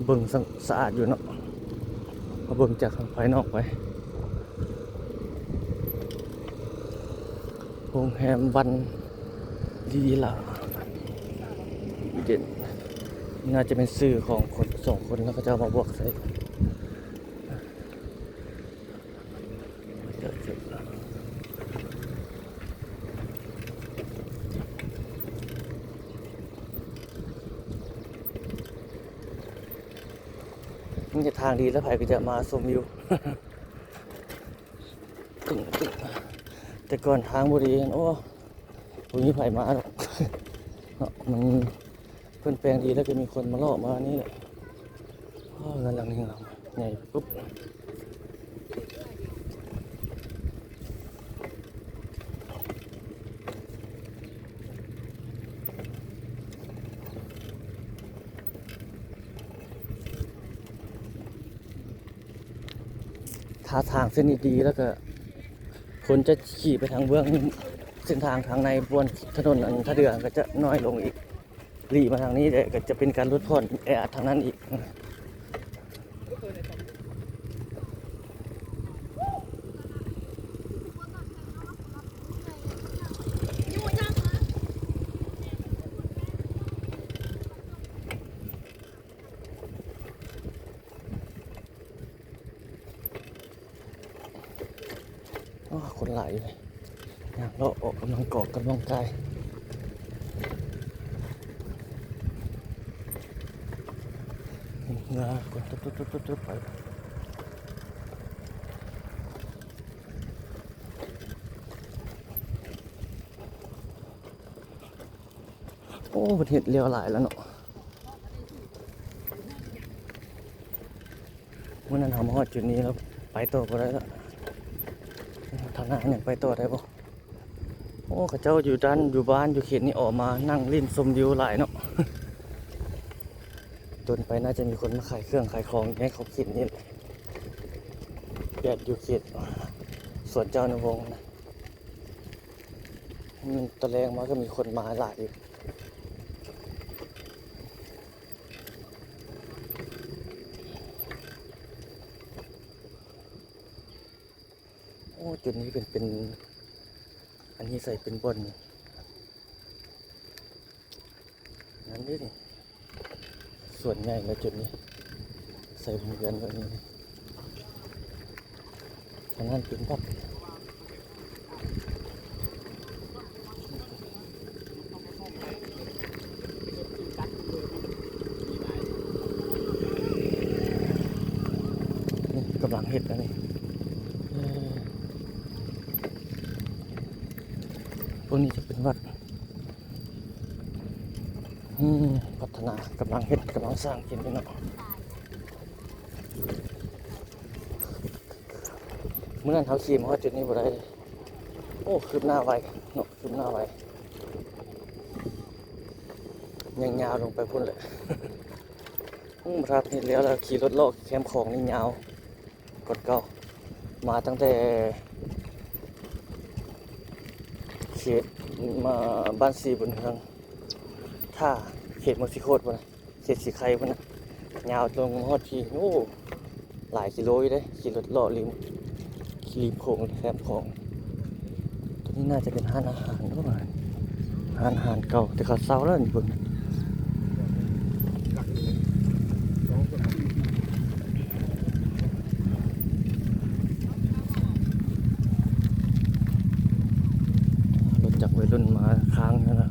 ເບິ່ງສະ ສະອາດຢູ່ເນາະ ເຮົາເບິ່ງຈາກທາງພາຍນອກໄປ. ໂຮງແຮມວັນລີລາ ອີເດນ ໜ້າຈະເປັນຊື່ຂອງຄົນສອງຄົນ ແລ້ວເຂົາເຈົ້າມາບວກໃສ່. ມີແຕ່ທາງດີແລ້ວ ໃຜກໍຈະມາຊົມວິວ. ຕຶງໆ ແຕ່ກ່ອນທາງບໍ່ດີ ໂອ້ ບໍ່ມີໃຜມາດອກເນາະ. ມັນ ເພິ່ນແປງດີແລ້ວກໍມີຄົນມາເລາະມານີ້ແຫຼະ. ໂອ້ ເຮືອນຫຼັງນີ້ງາມ ໃຫຍ່ປຸບ. ຖ້າທາງເສັ້ນນີ້ດີ ແລ້ວກໍຄົນຈະຂີ່ໄປທາງເບື້ອງເສັ້ນທາງທາງໃນບ່ອນຖະໜົນອັນທ່າເຮືອກໍຈະນ້ອຍລົງອີກ. ຫຼີກມາທາງນີ້ແຫຼະ ກໍຈະເປັນການຫຼຸດຜ່ອນແອອັດທາງນັ້ນອີກ. ໂອ້ ຄົນຫຼາຍຢູ່ເດ ຍ່າງເລາະອອກກຳລັງກອກກຳລັງກາຍ. ເຮືອຄົນຕຸບໆໆໆໄປ. ໂອ້ ເພິ່ນເຮັດແລ້ວຫຼາຍແລ້ວເນາະ. ມື້ນັ້ນເຮົາມາຮອດຈຸດນີ້ແລ້ວໄປຕໍ່ບໍ່ໄດ້ລະ. ທາງໜ້າຍັງໄປຕໍ່ໄດ້ບໍ່? ໂອ້ ເຂົາເຈົ້າຢູ່ດ້ານ ຢູ່ບ້ານ ຢູ່ເຂດນີ້ອອກມານັ່ງຫຼິ້ນຊົມວິວຫຼາຍເນາະ. ດົນໄປໜ້າຈະມີຄົນມາຂາຍເຄື່ອງຂາຍຂອງໃນຂອບເຂດນີ້ ແບບຢູ່ເຂດສວນເຈົ້າອະນຸວົງນະ. ອືມ ຕອນແລງມາກໍມີຄົນມາຫຼາຍຢູ່. ໂອ້ ຈຸດນີ້ເປັນ ເປັນ ອັນນີ້ໃສ່ເປັນບ່ອນ ນັ້ນເດ້ນີ້ ສວນໃຫຍ່ລະຈຸດນີ້ ໃສ່ໂຮງຮຽນແບບນີ້ ອັນນັ້ນເປັນວັດ. ນີ້ກຳລັງເຮັດອັນນີ້ ເອີ ພວກນີ້ຈະເປັນວັດ. ອືມ ພັດທະນາ ກຳລັງເຮັດ ກຳລັງສ້າງຂຶ້ນຢູ່ເນາະ. ມື້ນັ້ນເຮົາຂີ່ມາຮອດຈຸດນີ້ບໍ່ໄດ້. ໂອ້ ຄືບໜ້າໄວເນາະ ຄືບໜ້າໄວ ຍັງຍາວລົງໄປພຸ້ນແຫຼະ. ອືມ ຖ້າເຮັດແລ້ວ ແລ້ວຂີ່ລົດເລາະແຄມຂອງນີ້ຍາວ ກ່ອນເກົ່າ ມາຕັ້ງແຕ່ເຂດ ມາບ້ານສີບຸນເຮືອງ ຖ້າເຂດເມືອງສີໂຄດພຸ້ນນະ ເຂດສີໄຄພຸ້ນນະ ຍາວລົງມາຮອດພີ້. ໂອ້ ຫຼາຍກິໂລຢູ່ເດ້ ຂີ່ລົດເລາະລິມ ລິມໂຂງ ແຄມຂອງ. ຕົວນີ້ໜ້າຈະເປັນຮ້ານອາຫານເນາະ ຮ້ານອາຫານເກົ່າ ແຕ່ເຂົາເຊົາແລ້ວນີ້ເບິ່ງ ລົດຈັກໄວລຸ້ນມາຄ້າງຫັ້ນລະ.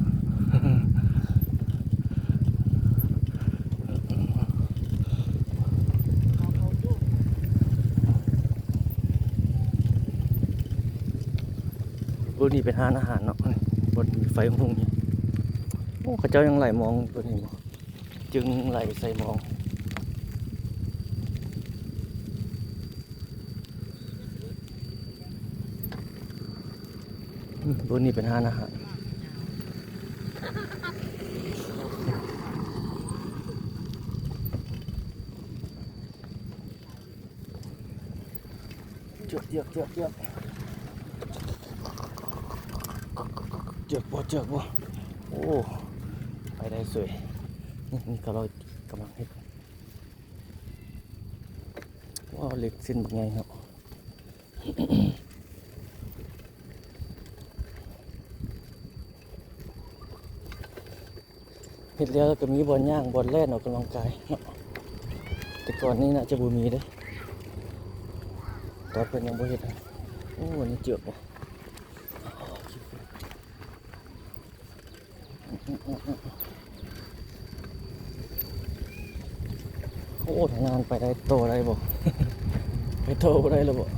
ໂອ້ ນີ້ເປັນຮ້ານອາຫານເນາະ ບ່ອນມີໄຟຮຸ່ງໆນີ້. ໂອ້ ເຂົາເຈົ້າຍັງໄຫຼມອງຕົວນີ້ບໍ່ ຈຶ່ງໄຫຼໃສ່ມອງ. ອືມ ບ່ອນນີ້ເປັນຮ້ານອາຫານ. ເຈືອກ ເຈືອກ ເຈືອກ ເຈືອກ ເຈືອກບໍ່ ເຈືອກບໍ່. ໂອ້ ໄປໄດ້ສວຍ. ນີ້ ນີ້ກະລອຍກຳລັງເຮັດ. ວ້າວ ເຫຼັກເສັ້ນບັກໃຫຍ່ເນາະ. ເຮັດແລ້ວກໍມີບ່ອນຍ່າງ ບ່ອນແລ່ນອອກກຳລັງກາຍເນາະ. ແຕ່ກ່ອນນີ້ໜ້າຈະບໍ່ມີເດ້ ຕອນເພິ່ນຍັງບໍ່ເຮັດ. ໂອ້ ອັນນີ້ເຈືອກບໍ່? ໂອ້ ທາງນັ້ນໄປໄດ້ຕໍ່ໄດ້ບໍ່? ໄປຕໍ່ບໍ່ໄດ້ແລ້ວບໍ່?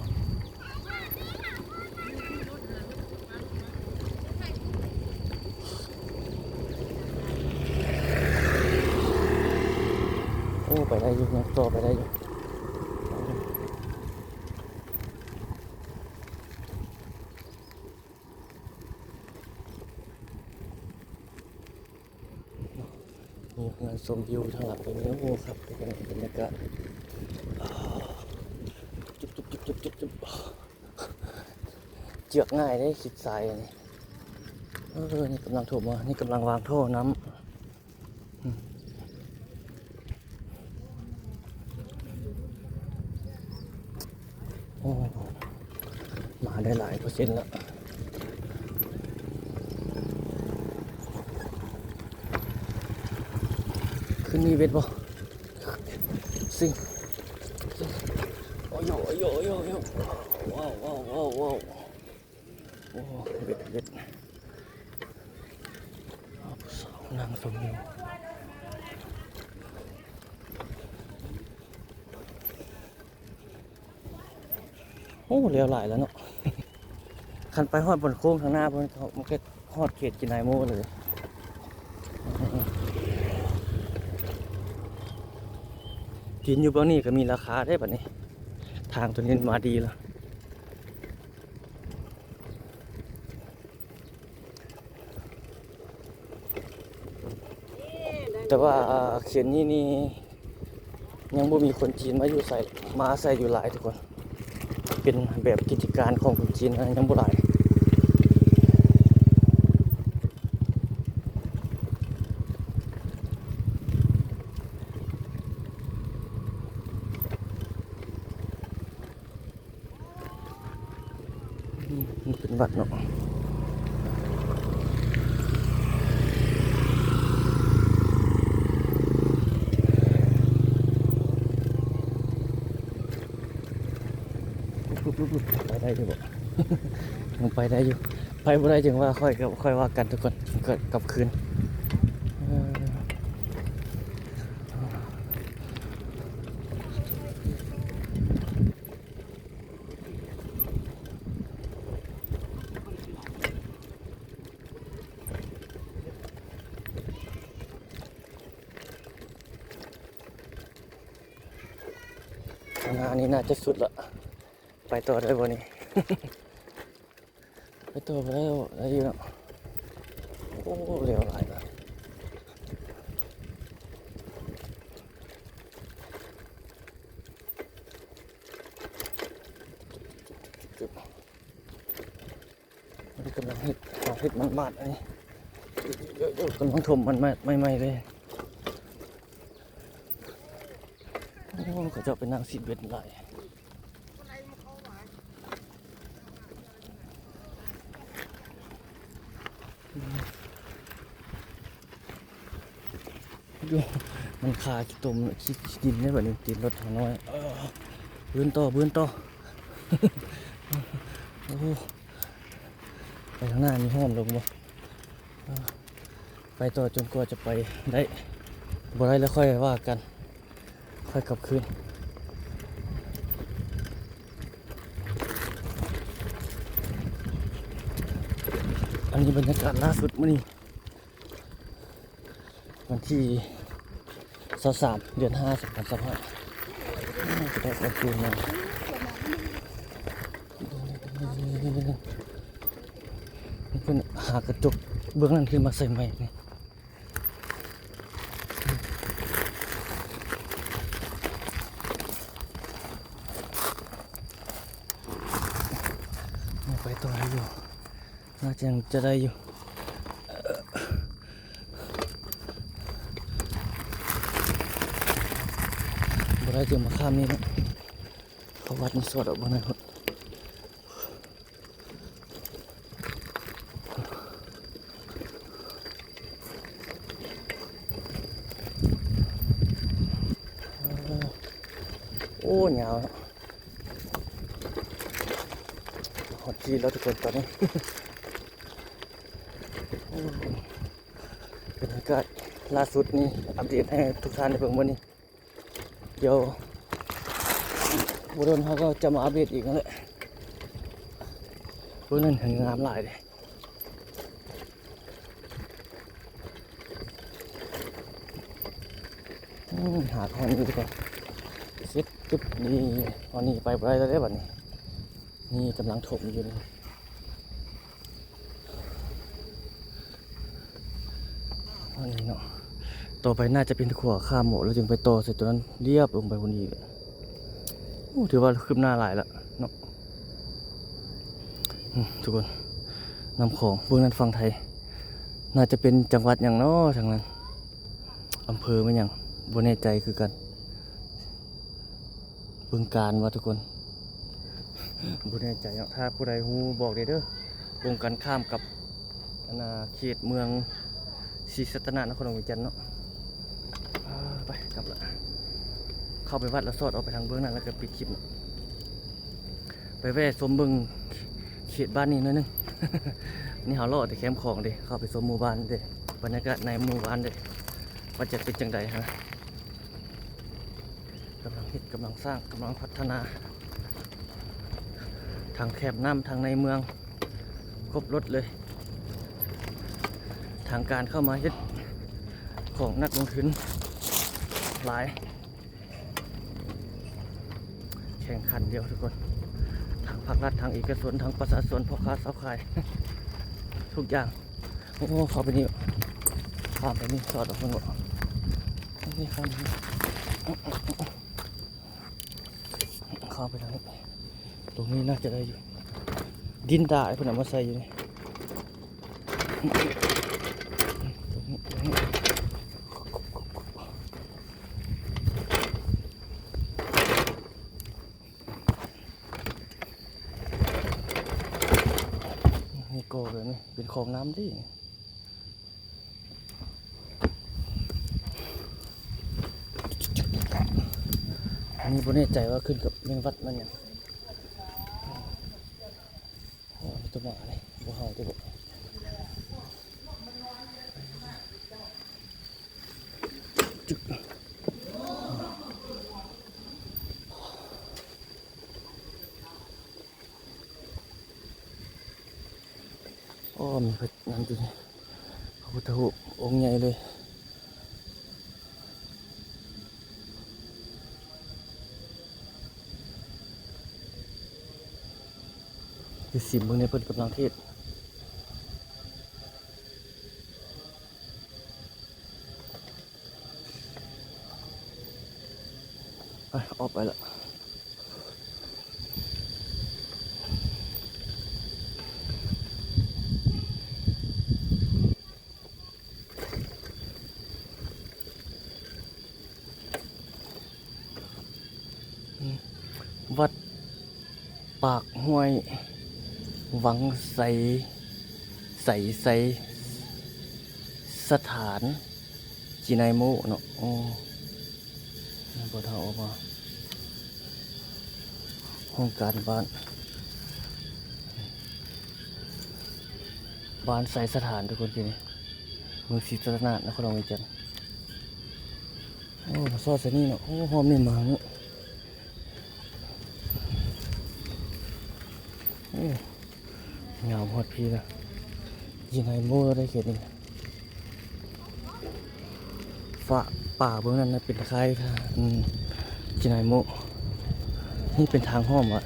ໂ ໄດ້ຢູ່ ຍັງຕໍ່ໄປໄດ້ຢູ່. ມີເຮືອນຊົມວິວທາງຫຼັງກໍມີ. ໂອ້ ຄັກຄືກັນ ບັນຍາກາດ. ຈຸບ ຈຸບ ຈຸບ ຈຸບ ຈຸບ ຈຸບ. ເຈື່ອນງ່າຍເດ້ ຄິດສາຍອັນນີ້. ເອີ ນີ້ກຳລັງຖົມ ນີ້ກຳລັງວາງທໍ່ນ້ຳ. ໂອ້ ມາໄດ້ຫຼາຍເປີເຊັນລະ. ຄືນນີ້ເວັດບໍ່? ຊິງ ໂອ້ໂຫ ໂອ້ໂຫ ໂອ້ໂຫ ວ້າວ ວ້າວ ວ້າວ ວ້າວ. ໂອ້ ເວັດ ເວັດ ເອົາ ຜູ້ສາວນັ່ງຊົມຢູ່. ໂອ້ ແລ້ວຫຼາຍແລ້ວເນາະ. ຄັນໄປຮອດບ່ອນໂຄ້ງທາງໜ້າພຸ້ນ ເຂົາ ມັນກໍຮອດເຂດກິນໄນໂມເລີຍ. ກິນຢູ່ບ່ອນນີ້ກໍມີລາຄາເດ້ບັດນີ້ ທາງໂຕນີ້ມາດີແລ້ວ. ແຕ່ວ່າ ອ່າ ເຂດນີ້ນີ້ຍັງບໍ່ມີຄົນຈີນມາຢູ່ໃສ ມາອາໄສຢູ່ຫຼາຍທຸກຄົນ. ເປັນແບບກິດຈະການຂອງຄົນຈີນນະ ຍັງບໍ່ຫຼາຍ. ອືມ ມັນເປັນວັດເນາະ. ໄປໄດ້ຢູ່ບໍ່? ຍັງໄປໄດ້ຢູ່. ໄປບໍ່ໄດ້ຈຶ່ງວ່າ ຄ່ອຍ ຄ່ອຍວ່າກັນທຸກຄົນ ກໍກັບຄືນ. ເອີ ອັນນີ້ໜ້າຈະສຸດລະ ໄປຕໍ່ໄດ້ບໍ່ນີ້? ໄປຕໍ່ໄປແລ້ວ ໄດ້ຢູ່ເນາະ. ໂອ້ ແລ້ວຫຼາຍລະ. ນີ້ກຳລັງເຮັດ ເຮັດໝາດໆ ອັນນີ້ ກຳລັງຖົມໝາດໆ ໃໝ່ໆ ເລີຍ. ໂອ້ ເຂົາເຈົ້າໄປນັ່ງຊິດເບັດຫຼາຍ. ຢູ່ ມັນຄາຂີ້ຕົມ ຂີ້ ຂີ້ດິນເດ້ບັດນີ້ ຕີນລົດເຮົານ້ອຍ. ເອີ ບືນຕໍ່ ບືນຕໍ່. ໂອ້ ໄປທາງໜ້າມີຫ້ອມລົງບໍ່? ເອີ ໄປຕໍ່ຈົນກວ່າຈະໄປໄດ້ ບໍ່ໄດ້ແລ້ວຄ່ອຍວ່າກັນ ຄ່ອຍກັບຄືນ. ອັນນີ້ບັນຍາກາດລ່າສຸດມື້ນີ້ ວັນທີຊາວສາມ ເດືອນຫ້າ ສອງພັນຊາວຫ້າ ຈະໄດ້ກັບຄືນມາ. ເພິ່ນຫາກະຈົກເບື້ອງນັ້ນຂຶ້ນມາໃສ່ໃໝ່ນີ້. ຍັງໄປຕໍ່ໄດ້ຢູ່ ໜ້າຈະ ຈະໄດ້ຢູ່. ບໍ່ໄດ້ຈຶ່ງມາຂ້າມນີ້ເນາະ. ເຂົ້າວັດນີ້ສອດອອກເບິ່ງໜ້ອຍພຸ້ນ. ໂອ້ ຍາວເນາະ. ຮອດທີ່ແລ້ວທຸກຄົນຕອນນີ້. ໂອ້ ບັນຍາກາດລ່າສຸດນີ້ ອັບເດດໃຫ້ທຸກທ່ານໄດ້ເບິ່ງມື້ນີ້. ດຽວບໍ່ດົນເຮົາກໍຈະມາອັບເດດອີກນັ້ນແຫຼະ. ເບິ່ງນັ້ນ ງາມຫຼາຍເດ້. ໂອ້ ອືມ ຫາກແຮມຢູ່ກ່ອນ ເສັດ ປຶບ ນີ້ ອັນນີ້ໄປບໍ່ໄດ້ແລ້ວເດ້ບັດນີ້ ນີ້ກຳລັງຖົມຢູ່ນີ້ ອັນນີ້ເນາະ ຕໍ່ໄປໜ້າຈະເປັນຂົວຂ້າມໝົດ ແລ້ວຈຶ່ງໄປຕໍ່ໃສ່ຕົວນັ້ນ ລຽບລົງໄປພຸ້ນອີກ. ໂອ້ ຖືວ່າຄືບໜ້າຫຼາຍລະເນາະ ອືມ ທຸກຄົນ ນ້ຳຂອງເບື້ອງນັ້ນຝັ່ງໄທ ໜ້າຈະເປັນຈັງຫວັດຫຍັງເນາະທາງນັ້ນ ອຳເພີແມ່ນຫຍັງ ບໍ່ແນ່ໃຈຄືກັນ ບຶງການວ່າທຸກຄົນ ບໍ່ແນ່ໃຈເນາະ ຖ້າຜູ້ໃດຮູ້ບອກແດ່ເດີ ກົງກັນຂ້າມກັບ ອັນນ່າ ເຂດເມືອງ ສີສັດຕະນາກ ນະຄອນຫຼວງວຽງຈັນເນາະ ອາ ໄປກັບລະ ເຂົ້າໄປວັດລະສອດອອກໄປທາງເບື້ອງນັ້ນ ແລ້ວກໍປິດຄລິບເນາະ ໄປແວ່ຊົມເບິ່ງເຂດບ້ານນີ້ໜ້ອຍໜຶ່ງ ນີ້ເຮົາເລາະແຕ່ແຄມຂອງເດ້ ເຂົ້າໄປຊົມໝູ່ບ້ານເດ້ ບັນຍາກາດໃນໝູ່ບ້ານເດ້ ວ່າຈະເປັນຈັ່ງໃດຫັ້ນນະ. ກຳລັງເຮັດ ກຳລັງສ້າງ ກຳລັງພັດທະນາ ທັງແຄມນ້ຳ ທັງໃນເມືອງ ຄົບລົດເລີຍ ທາງການເຂົ້າມາເຮັດ ຂອງນັກລົງທຶນຫຼາຍ ແຂ່ງຂັນດຽວທຸກຄົນ ທັງພາກລັດ ທັງເອກະຊົນ ທັງປະຊາຊົນ ພໍ່ຄ້າຊາວຂາຍ ທຸກຢ່າງ. ໂອ້ ເຂົ້າໄປນີ້ ຂ້າມໄປນີ້ ສອດອອກໄປນີ້ ນີ້ຂ້າມໄປນີ້ ຂ້າມໄປທາງນີ້ ຕົງນີ້ໜ້າຈະໄດ້ຢູ່ ດິນດາຍເພິ່ນເອົາມາໃສ່ຢູ່ນີ້ ຕົງນີ້ ຕົງນີ້ ນີ້ກໍແບບນີ້ເປັນຂອງນ້ຳເດ້. ອັນນີ້ບໍ່ແນ່ໃຈວ່າຂຶ້ນກັບແມ່ນວັດແມ່ນຫຍັງ. ໂອ້ ມີແຕ່ໝານີ້ ບໍ່ເຫົ່າຕິບໍ່. ໂອ້ ມີພະ ນັ້ນຕິ ພະພຸດທະຮູບອົງໃຫຍ່ເລີຍ ຊິຊິມເບິ່ງແດ່ ເພິ່ນກຳລັງເທດ. ໄປ ອອກໄປລະ. ວັດປາກຫ້ວຍວັງໄຊ ໄຊ ໄຊ ສະຖານຈີນາຍໂມເນາະ. ໂອ້ ບໍ່ເທົ່າອອກມາ ຫ້ອງການບ້ານ ບ້ານໄຊສະຖານ ທຸກຄົນ ທີ່ນີ້ ເມືອງສີສັດຕະນາກ ນະຄອນຫຼວງວຽງຈັນ. ໂອ້ ມາສອດໃສ່ນີ້ເນາະ. ໂອ້ ຮອບນີ້ມາເນາະ. ໂອ້ ງາມຮອດພີ້ລະ ຈີນາຍໂມໄດ້ເຂດນີ້. ຟ້າ ປ່າເບື້ອງນັ້ນນະເປັນຄ້າຍ ອືມ ຈີນາຍໂມ. ນີ້ເປັນທາງຫ້ອມວະ.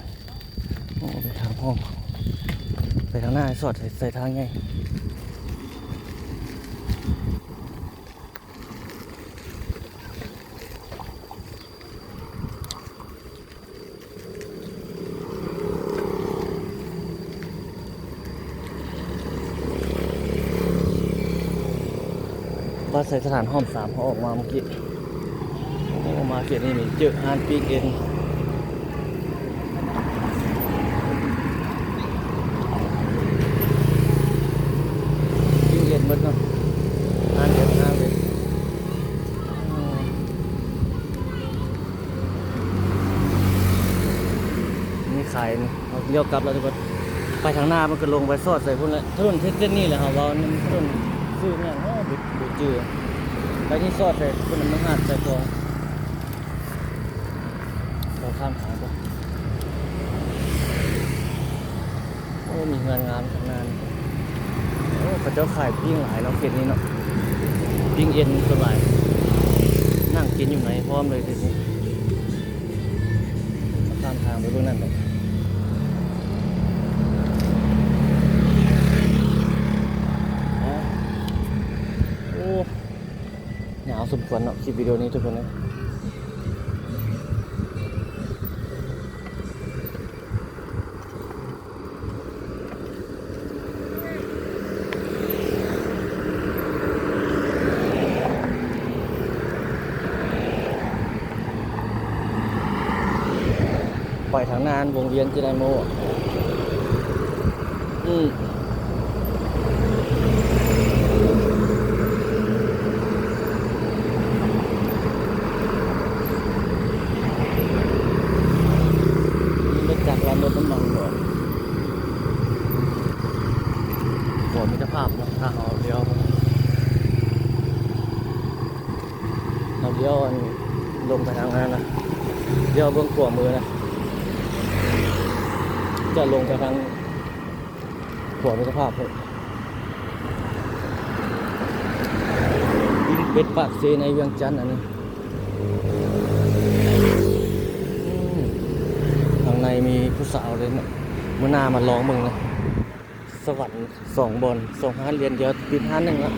ໂອ້ ເປັນທາງຫ້ອມ ໄປທາງໜ້າ ສອດໃສ່ ໃສ່ທາງໃຫຍ່. ບ້ານໄຊສະຖານຫ້ອມສາມ ເຮົາອອກມາເມື່ອກີ້. ໂອ້ ມາເຂດນີ້ນີ້ ເຈີຮ້ານປີ້ງເອັນ. ປີ້ງເອັນໝົດເນາະ ຮ້ານເດັດ ຮ້ານເດັດ. ນີ້ຂາຍນີ້ ເຮົາລ້ຽວກັບແລ້ວທຸກຄົນ. ໄປທາງໜ້າມັນກໍລົງໄປສອດໃສ່ພຸ້ນແຫຼະ. ຖະໜົນເສັ້ນນີ້ແຫຼະ ເຮົາເວົ້າ ຖະໜົນຊື່ຫຍັງເນາະ ບໍ່ ບໍ່ຈື່. ໄປນີ້ສອດໃສ່ພຸ້ນ ມັນຫາດໃສ່ຂອງ. ເຮົາຂ້າມທາງກ່ອນ. ໂອ້ ມີເຮືອນງາມຂ້າງໜ້ານີ້. ໂອ້ ເຂົາເຈົ້າຂາຍປີ້ງຫຼາຍເນາະ ເຂດນີ້ເນາະ. ປີ້ງເອັນສ່ວນຫຼາຍ. ໜ ນັ່ງກິນຢູ່ໃນພ້ອມເລີຍທີນີ້ ຂ້າມທາງໄປເບິ່ງນັ້ນເນາະ. ໂອ້ ຍາວສົມຄວນເນາະ ຄລິບວິດີໂອນີ້ທຸກຄົນເອີຍ. ໄປທາງໜ້າວົງວຽນເຈໄນໂມ ອືມ ມີລົດຈັກລຳລົດນ້ຳມັນບໍ່? ຂົວມິດຕະພາບເນາະ ຖ້າເຮົາລ້ຽວ ເຮົາລ້ຽວອັນ ລົງໄປທາງນັ້ນນະ ລ້ຽວເບື້ອງຂວາມືນະ ຈະລົງໄປທາງຂົວມິດຕະພາບພຸ້ນ. ວິງເປັດປາກເຊໃນວຽງຈັນ ອັນນີ້ ອືມ ທາງໃນມີຜູ້ສາວເລີຍເນາະ ມື້ໜ້າມາລອງເບິ່ງນະ. ສະຫວັນສອງບ່ອນ ສອງຮ້ານ ຫຼຽນດຽວຕິດຮ້ານໜຶ່ງລະ.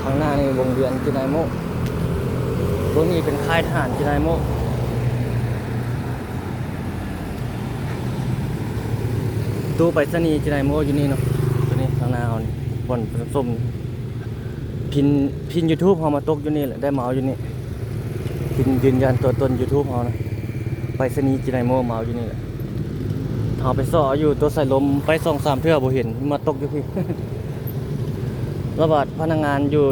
ຂ້າງໜ້ານີ້ວົງວຽນເຈໄນໂມ ຕົວນີ້ເປັນຄ້າຍທະຫານເຈໄນໂມ. ຕູ້ໄປສະນີເຈໄນໂມຢູ່ນີ້ເນາະ ຕົວນີ້ຂ້າງໜ້າເຮົານີ້ ບ່ອນປະຊຸມ ພິນ ພິນຢູທູບເຮົາມາຕົກຢູ່ນີ້ແຫຼະ ໄດ້ມາເອົາຢູ່ນີ້ ພິນຢືນຢັນຕົວຕົນຢູທູບເຮົານະ ໄປສະນີເຈໄນໂມມາເອົາຢູ່ນີ້ແຫຼະ. ເຮົາໄປເຊາະຢູ່ຕົວສາຍລົມ ໄປສອງສາມເທື່ອບໍ່ເຫັນ ມາຕົກຢູ່ພີ້ ລະບາດພະນັກງານຢູ່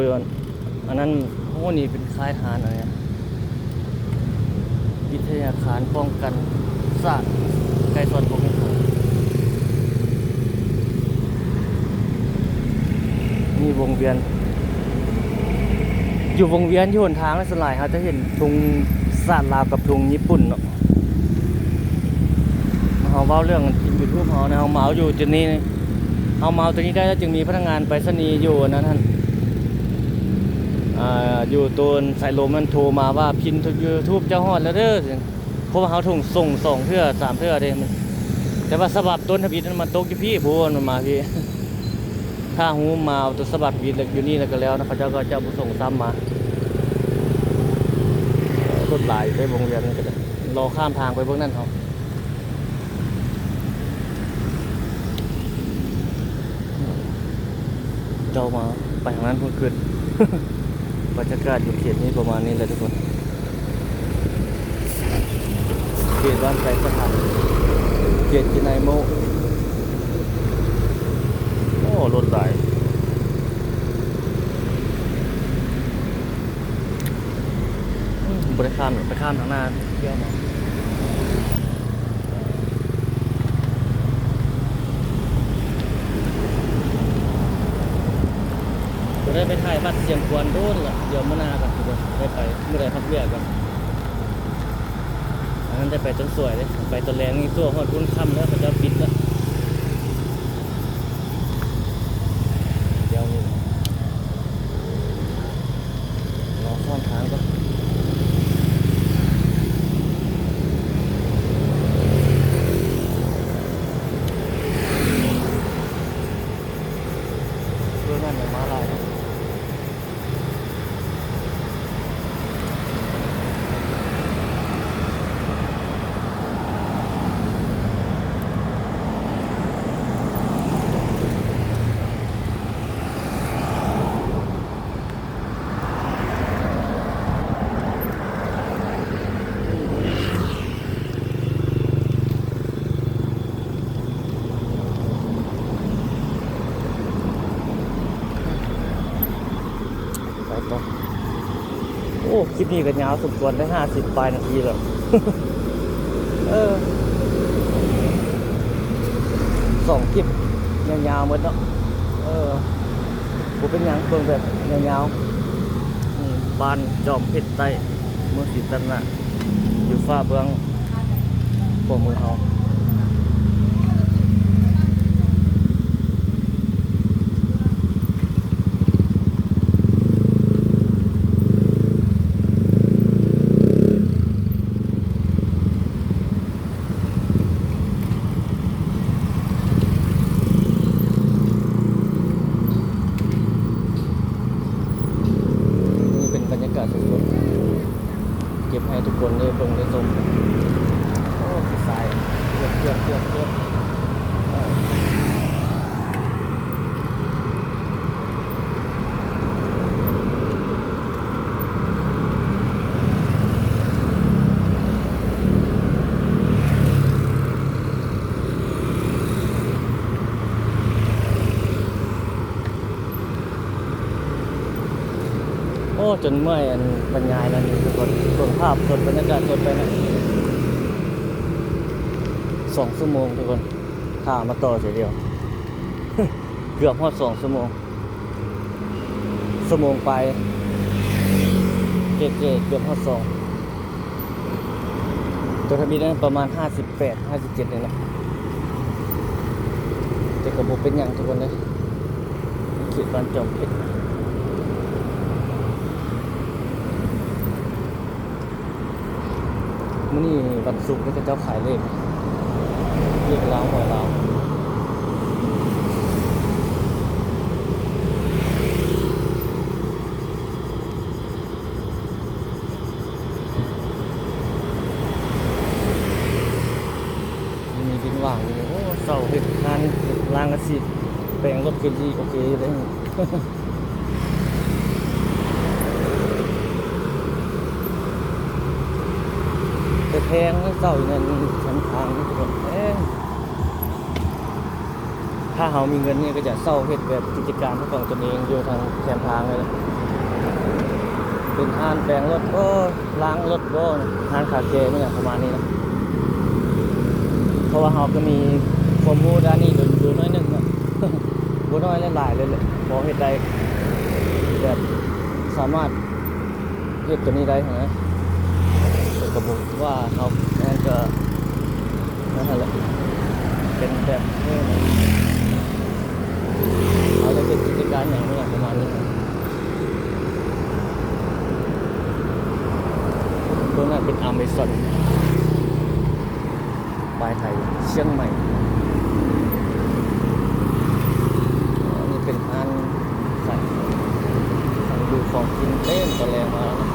ອັນນັ້ນ ໂອ້ ນີ້ເປັນຄ້າຍທະຫານອັນນີ້ ວິທະຍາຄານປ້ອງກັນຊາດ ໄກສອນພົມ ມີວົງວຽນ ຢູ່ວົງວຽນ ຢູ່ຫົນທາງ ສ່ວນຫຼາຍເຮົາຈະເຫັນທຸງຊາດລາວກັບທຸງຍີ່ປຸ່ນເນາະ. ເຮົາເວົ້າເລື່ອງພິນຢູທູບເຮົານະ ເຮົາມາເອົາຢູ່ຈຸດນີ້ ເຮົາມາເອົາຕົວນີ້ໄດ້ແລ້ວ ຈຶ່ງມີພະນັກງານໄປສະນີຢູ່ອັນນັ້ນຫັ້ນ ອ່າ ຢູ່ໂຕນສາຍລົມຫັ້ນໂທມາວ່າ ພິນຢູທູບເຈົ້າຮອດແລ້ວເດີ ເພາະວ່າເຮົາສົ່ງສອງເທື່ອສາມເທື່ອເດ້ ແຕ່ວ່າສະບັບຕົ້ນທຳອິດນັ້ນມັນຕົກຢູ່ພີ້ພຸ້ນ ມັນມາພີ້. ຖ້າຮູ້ມາເອົາຕົວສະບັບທຳອິດຢູ່ນີ້ແລ້ວກໍແລ້ວນະ ເຂົາເຈົ້າກໍຈະບໍ່ສົ່ງຊ້ຳມາ. ລົດຫຼາຍໄປວົງວຽນນັ້ນກໍໄດ້ ລໍຂ້າມທາງໄປເບິ່ງນັ້ນເຮົາ ເຈົ້າມາໄປທາງນັ້ນພຸ້ນຂຶ້ນ. ບັນຍາກາດຢູ່ເຂດນີ້ປະມານນີ້ແຫຼະທຸກຄົນ. ເຂດບ້ານໄຊສະຖານ ເຂດເຈໄນໂມ. ໂອ້ ລົດຫຼາຍ. ອືມ ບໍ່ໄດ້ຂ້າມດອກ ໄປຂ້າມທາງໜ້າ ທ່ຽວມາ. ບໍ່ໄດ້ໄປຖ່າຍວັດຊຽງຂວານໂດນລະ ດຽວມື້ໜ້າກໍຊິໄດ້ໄປ ມື້ໃດພັກວຽກກໍ ອັນນັ້ນໄດ້ໄປຕອນສວຍເດ້ ໄປຕອນແລງນີ້ຕົວະຮອດພຸ້ນຄ່ຳແລ້ວ ເຂົາເຈົ້າປິດແລ້ວ. ດຽວນີ້ ລໍຂ້າມທາງກ່ອນ. ເບິ່ງນັ້ນຍັງມາຫຼາຍ. ເ ຄລິບນີ້ກໍຍາວສົມຄວນໄດ້ ຫ້າສິບປາຍນາທີແລ້ວ ເອີ ສອງຄລິບຍາວໆໝົດເນາະ ເອີ ບໍ່ເປັນຫຍັງ ເບິ່ງແບບຍາວໆ ອືມ ບ້ານຈອມເພັດໃຕ້ ເມືອງສີສັດຕະນາກ ຢູ່ຟາກເບື້ອງຂວາມືເຮົາ. ນີ້ເປັນບັນຍາກາດສົດໆ ເກັບໃຫ້ທຸກຄົນໄດ້ເບິ່ງໄດ້ຊົມ. ໂອ້ ສາຍ ເກືອບ ເກືອບ ເກືອບ ເກືອບ. ໂອ້ ຈົນເມື່ອຍ ອັນບັນຍາຍນັ້ນທຸກຄົນ ເບິ່ງພາບສົດ ບັນຍາກາດສົດໄປນະ ສອງຊົ່ວໂມງທຸກຄົນ ຖ້າມາຕໍ່ເທື່ອດຽວ ເກືອບຮອດສອງຊົ່ວໂມງ ຊົ່ວໂມງປາຍ ເກືອບ ເກືອບຮອດສອງ ຕົວທຳອິດນັ້ນປະມານຫ້າສິບແປດ ຫ້າສິບເຈັດນີ້ແຫຼະ ແຕ່ກໍບໍ່ເປັນຫຍັງທຸກຄົນເດີ ເຂດບ້ານຈອມເພັດ. ມື້ນີ້ວັນສຸກ ເຂົາເຈົ້າຂາຍເລກ ເລກລາວ ຫວຍລາວ. ມີດິນຫວ່າງຢູ່ນີ້ ໂອ້ ເຊົາເຮັດງານລ້າງອາຊີບ ແປງລົດຄືນທີ່ໂອເຄຢູ່ເດ້. ແຕ່ແພງເນາະ ເຊົາຢູ່ນັ້ນ ແຄມທາງນີ້ກໍແພງ. ຖ້າເຮົາມີເງິນນີ້ກໍຈະເຊົ່າເຮັດແບບກິດຈະການເປັນຂອງຕົນເອງຢູ່ທາງແຄມທາງນີ້ແຫຼະ ເປັນຮ້ານແປງລົດບໍ ລ້າງລົດບໍ ຮ້ານຄາເຟ ແມ່ນຫຍັງປະມານນີ້ນະ ເພາະວ່າເຮົາກໍມີຄວາມຮູ້ດ້ານນີ້ຢູ່ໜ້ອຍໜຶ່ງເນາະ ບໍ່ໜ້ອຍຫຼາຍເລີຍແຫຼະ ພໍເຮັດໄດ້ ແບບສາມາດ ເຮັດຕົວນີ້ໄດ້ຫັ້ນນະ ແຕ່ກໍບໍ່ວ່າເຮົາ ນັ້ນກໍ ນັ້ນຫັ້ນແຫຼະ ເປັນແບບນີ້ນະ ເຮົາໄດ້ເຮັດກິດຈະການຫຍັງ ຫຍັງປະມານນີ້ນະ. ຕົວນັ້ນເປັນອາເມຊອນ ປາຍໄທ ຊຽງໃໝ່. ອັນນີ້ເປັນຮ້ານຂາຍຂອງຢູ່ຂອງກິນເຕັມຕອນແລງມາແລ້ວນະ.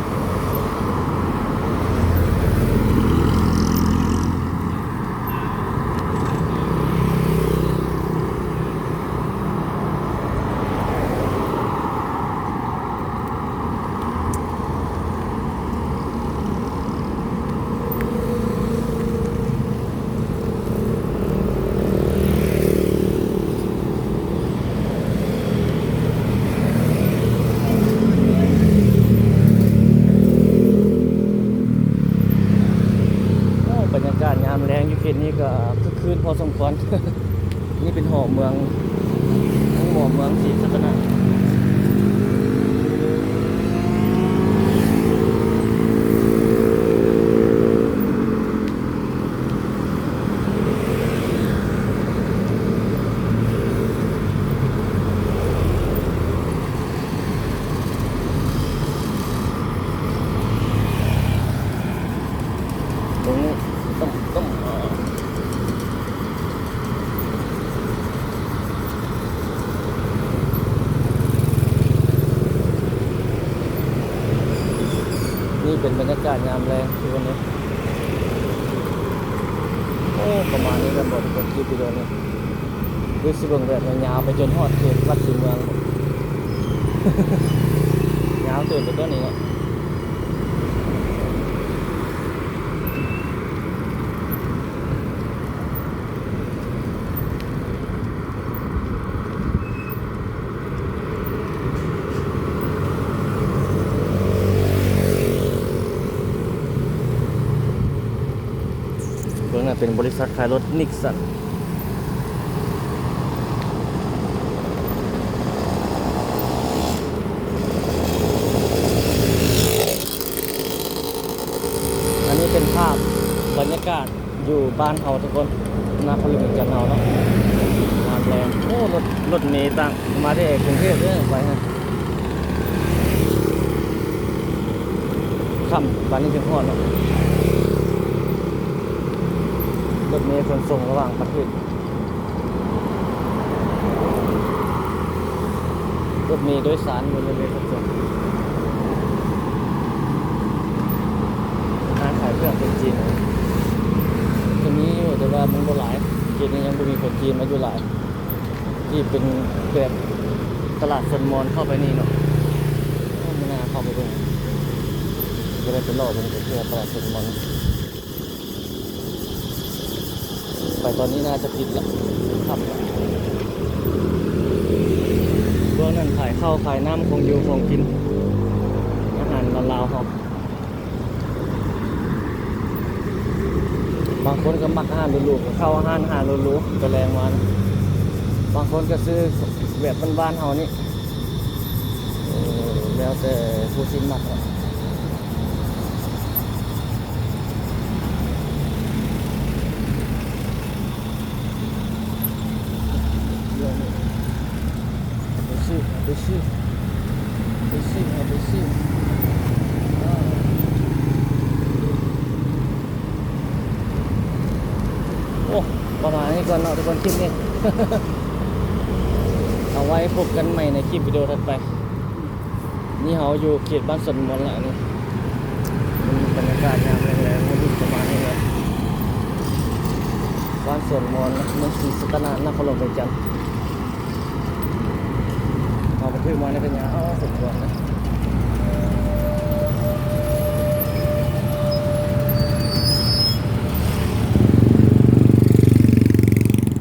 ໂອ້ ບັນຍາກາດຍາມແລງຢູ່ເຂດນີ້ກໍຄຶກຄື້ນພໍສົມຄວນ. ນີ້ເປັນຫໍເມືອງ ຫົວເມືອງສີສັດຕະນາກ. ຕົງ ຕົງ ຕົງ ນີ້ເປັນບັນຍາກາດຍາມແລງທຸກຄົນເອີຍ. ໂອ້ ປະມານນີ້ແຫຼະ ບ່ອນທີ່ເຂົາເກັບວິດີໂອນີ້ ຄືຊິເບິ່ງແບບຍາວໆ ໄປຈົນຮອດເຂດວັດສີເມືອງ ຍາວເຕີບເລີຍຕົວນີ້ເນາະ. ເບິ່ງນັ້ນເປັນບໍລິສັດຂາຍລົດນິກສັນ. ອັນນີ້ເປັນພາບບັນຍາກາດຢູ່ບ້ານເຮົາທຸກຄົນ ນະຄອນຫຼວງວຽງຈັນເຮົາເນາະ ຍາມແລງ. ໂອ້ ລົດ ລົດເມຕ່າງ ມາແຕ່ກຸງເທບເດີ ໄປຫັ້ນ ຄ່ຳ ປານນີ້ຈຶ່ງຮອດເນາະ. ລົດເມຂົນສົ່ງລະຫວ່າງປະເທດ ລົດເມໂດຍສານ ບໍ່ແມ່ນລົດເມຂົນສົ່ງ. ຮ້ານຂາຍເຄື່ອງຄົນຈີນ ຈະມີຢູ່ ແຕ່ວ່າມັນບໍ່ຫຼາຍ ເຂດນີ້ຍັງບໍ່ມີຄົນຈີນມາຢູ່ຫຼາຍ. ທີ່ເປັນແບບຕະຫຼາດຊົນມອນເຂົ້າໄປນີ້ເນາະ. ມື້ໜ້າເຂົ້າໄປເບິ່ງ ຈະໄດ້ໄປເລາະເບິ່ງເທື່ອຕະຫຼາດຊົນມອນ. ໄປຕອນນີ້ໜ້າຈະປິດລະ ຄ່ຳລະ. ເບື້ອງນັ້ນຂາຍເຂົ້າຂາຍນ້ຳ ຂອງຢູ່ຂອງກິນ ອາຫານລາວໆເຮົາ. ບາງຄົນກໍມັກອາຫານຫຼູໆ ກໍເຂົ້າຮ້ານອາຫານຫຼູໆ ແຕ່ແລງມາ. ບາງຄົນກໍຊື້ແບບບ້ານໆເຮົານີ້ ເອີ ແລ້ວແຕ່ຜູ້ຊິມັກເນາະ. ໂອ້ ປະມານນີ້ກ່ອນເນາະທຸກຄົນ ຄລິບນີ້ ເອົາໄວ້ພົບກັນໃໝ່ໃນຄລິບວິດີໂອຖັດໄປ. ນີ້ເຮົາຢູ່ເຂດບ້ານສວນມອນລະ ອັນນີ້ເປັນບັນຍາກາດຍາມແລງໆ ປະມານນີ້ແຫຼະ ບ້ານສວນມອນ ເມືອງສີສັດຕະນາກ ນະຄອນຫຼວງວຽງຈັນ. ເຮົາບັນທຶກມາໃນໄລຍະ ເອົາ ສົມຄວນນະ.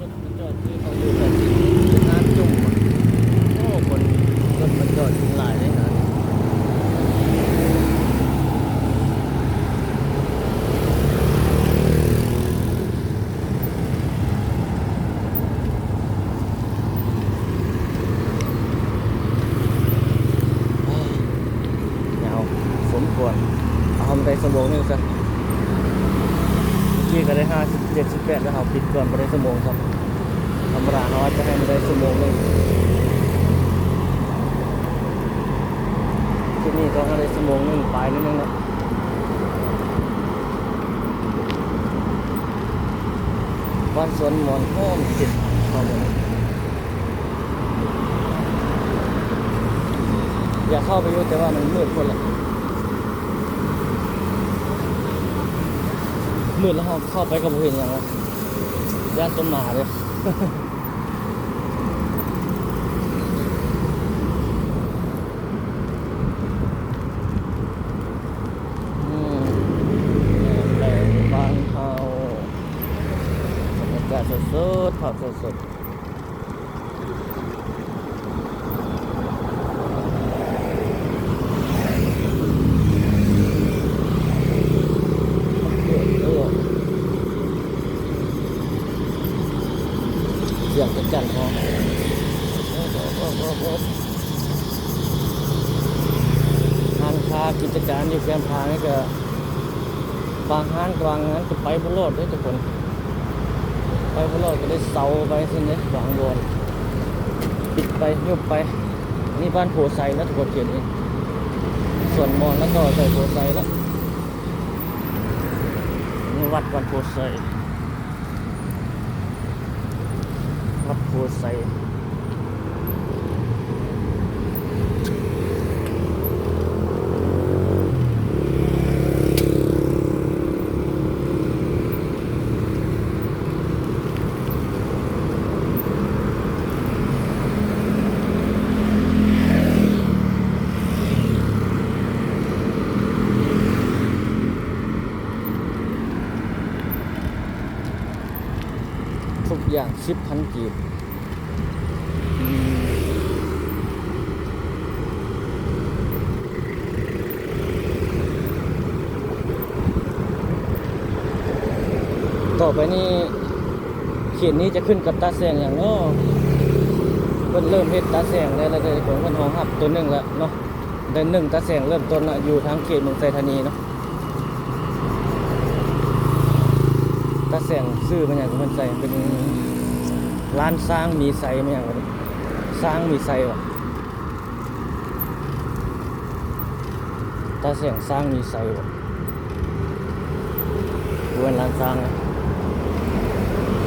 ລົດມາຈອດຢູ່ ເຂົາຢູ່ແຖວທີ່ນ້ຳຈຸ່ມ. ໂອ້ ຄົນ ລົດມາຈອດຢູ່ຫຼາຍເດ້ຫັ້ນ. ຍາວສົມຄວນ ເອົາໃຫ້ມັນໄດ້ຊົ່ວໂມງໜຶ່ງຊະ. ເມື່ອກີ້ກໍໄດ້ຫ້າສິບເຈັດ ສິບແປດ ແລ້ວ ເຮົາປິດກ່ອນບໍ່ໄດ້ຊົ່ວໂມງຊ້ຳ. ທຳມະດາເຮົາອາດຈະໃຫ້ມັນໄດ້ຊົ່ວໂມງໜຶ່ງ. ຄລິບນີ້ຕ້ອງໃຫ້ໄດ້ຊົ່ວໂມງໜຶ່ງປາຍໜ້ອຍໜຶ່ງເນາະ. ບ້ານສວນມອນ ໂອ້ ມັນຕິດເຂົ້າໄປ ຢາກເຂົ້າໄປຢູ່ ແຕ່ວ່າມັນມືດໂພດລະ ມືດແລ້ວເຮົາເຂົ້າໄປກໍບໍ່ເຫັນຫຍັງລະ ຢ້ານຕົວໝາເດ້. ອືມ ແບບບ້ານເຮົາ ບັນຍາກາດສົດໆ ພາບສົດໆ. ສຽງຈັກຈັ່ນພໍ. ຮ້ານຄ້າກິດຈະການຢູ່ແຄມທາງນີ້ກໍ ບາງຮ້ານບາງຮ້ານກໍໄປບໍ່ລອດເດ້ທຸກຄົນ ໄປບໍ່ລອດກໍໄດ້ເຊົາໄປຊັ້ນເດ້ ບາງບ່ອນປິດໄປ ຍຸບໄປ. ນີ້ບ້ານໂພໄຊນະທຸກຄົນ ເຂດນີ້ ສວນມອນລະ ຕໍ່ໃສ່ໂພໄຊລະ. ນີ້ວັດ ວັດໂພໄຊ ວັດໂພໄຊ. ທຸກຢ່າງສິບພັນກີບ. ອືມ ຕ ຕໍ່ໄປນີ້ ເຂດນີ້ຈະຂຶ້ນກັບຕາແສງຫຍັງເນາະ? ເພິ່ນເລີ່ມເຮັດຕາແສງໄດ້ແລ້ວເດ້ ເພິ່ນຮອງຮັບຕົວໜຶ່ງແລ້ວເນາະ. ໄດ້ໜຶ່ງຕາແສງເລີ່ມຕົ້ນເນາະ ຢູ່ທາງເຂດເມືອງໄຊທານີເນາະ. ຕາແສງຊື່ມັນຫຍັງ ເພິ່ນໃສ່ເປັນລ້ານຊ້າງມີໄຊ ມັນຫຍັງ ຊ້າງມີໄຊຫວາ? ຕາແສງຊ້າງມີໄຊບໍ່? ບໍ່ແມ່ນລ້ານຊ້າງນະ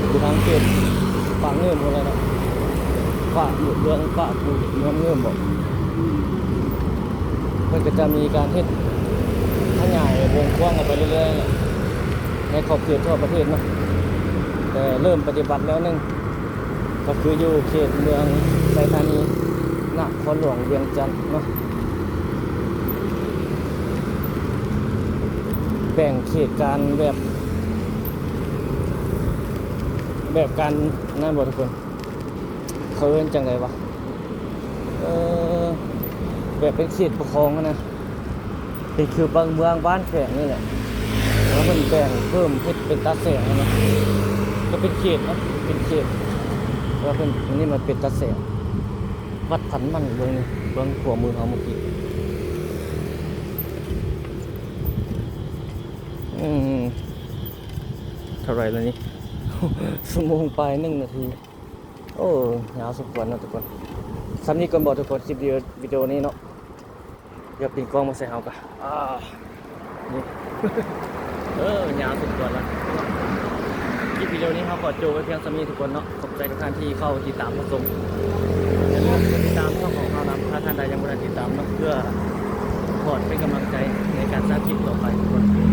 ຢູ່ທາງເຂດປາກງື່ມພຸ້ນແຫຼະເນາະ ປາກເມືອງ ປາກເມືອງງື່ມບໍ? ເພິ່ນກໍຈະມີການເຮັດຂະຫຍາຍວົງກວ້າງອອກໄປເລື້ອຍໆ ໃນຂອບເຂດທົ່ວປະເທດເນາະ ແຕ່ເລີ່ມປະຕິບັດແລ້ວໜຶ່ງ ກໍຄືຢູ່ເຂດເມືອງໄຊທານີ ນະຄອນຫຼວງວຽງຈັນເນາະ. ແບ່ງເຂດການແບບ ແບບການນັ້ນບໍ່ທຸກຄົນ? ເຂົາເອີ້ນຈັ່ງໃດວະ? ເອີ ແບບເປັນເຂດປົກຄອງຫັ້ນນະ. ເປັນຄືບາງເມືອງບ້ານແຂວງນີ້ແຫຼະ ແຕ່ວ່າເພິ່ນແບ່ງເພີ່ມເຮັດເປັນຕາແສງຫັ້ນນະ ກໍເປັນເຂດເນາະ ເປັນເຂດ ແຕ່ວ່າເພິ່ນ ອັນນີ້ມັນເປັນຕາແສງ. ວັດພັນໝັ້ນ ເບິ່ງນີ້ ເບິ່ງຂວາມືເຮົາເມື່ອກີ້ ອືມ ເທົ່າໃດແລ້ວນີ້? ຊົ່ວໂມງປາຍໜຶ່ງນາທີ. ໂອ້ ຍາວສົມຄວນເນາະທຸກຄົນ. ສ່ຳນີ້ກ່ອນບໍທຸກຄົນ ຄລິບວິດີໂອນີ້ເນາະ. ດຽວປິ່ນກ້ອງມາໃສ່ເຮົາກະ ອາ ນີ້ ເອີ ຍາວສົມຄວນລະ. ຄລິບວິດີໂອນີ້ເຮົາຂໍຈົບໄວ້ພຽງສ່ຳນີ້ທຸກຄົນເນາະ. ຂອບໃຈທຸກທ່ານທີ່ເຂົ້າຕິດຕາມຮັບຊົມ. ຢ່າລືມກົດຕິດຕາມຊ່ອງຂອງເຮົານຳ ຖ້າທ່ານໃດຍັງບໍ່ໄດ້ຕິດຕາມເນາະ ເພື່ອສະພອດເປັນກຳລັງໃຈໃນການສ້າງຄລິບຕໍ່ໄປທຸກຄົນ.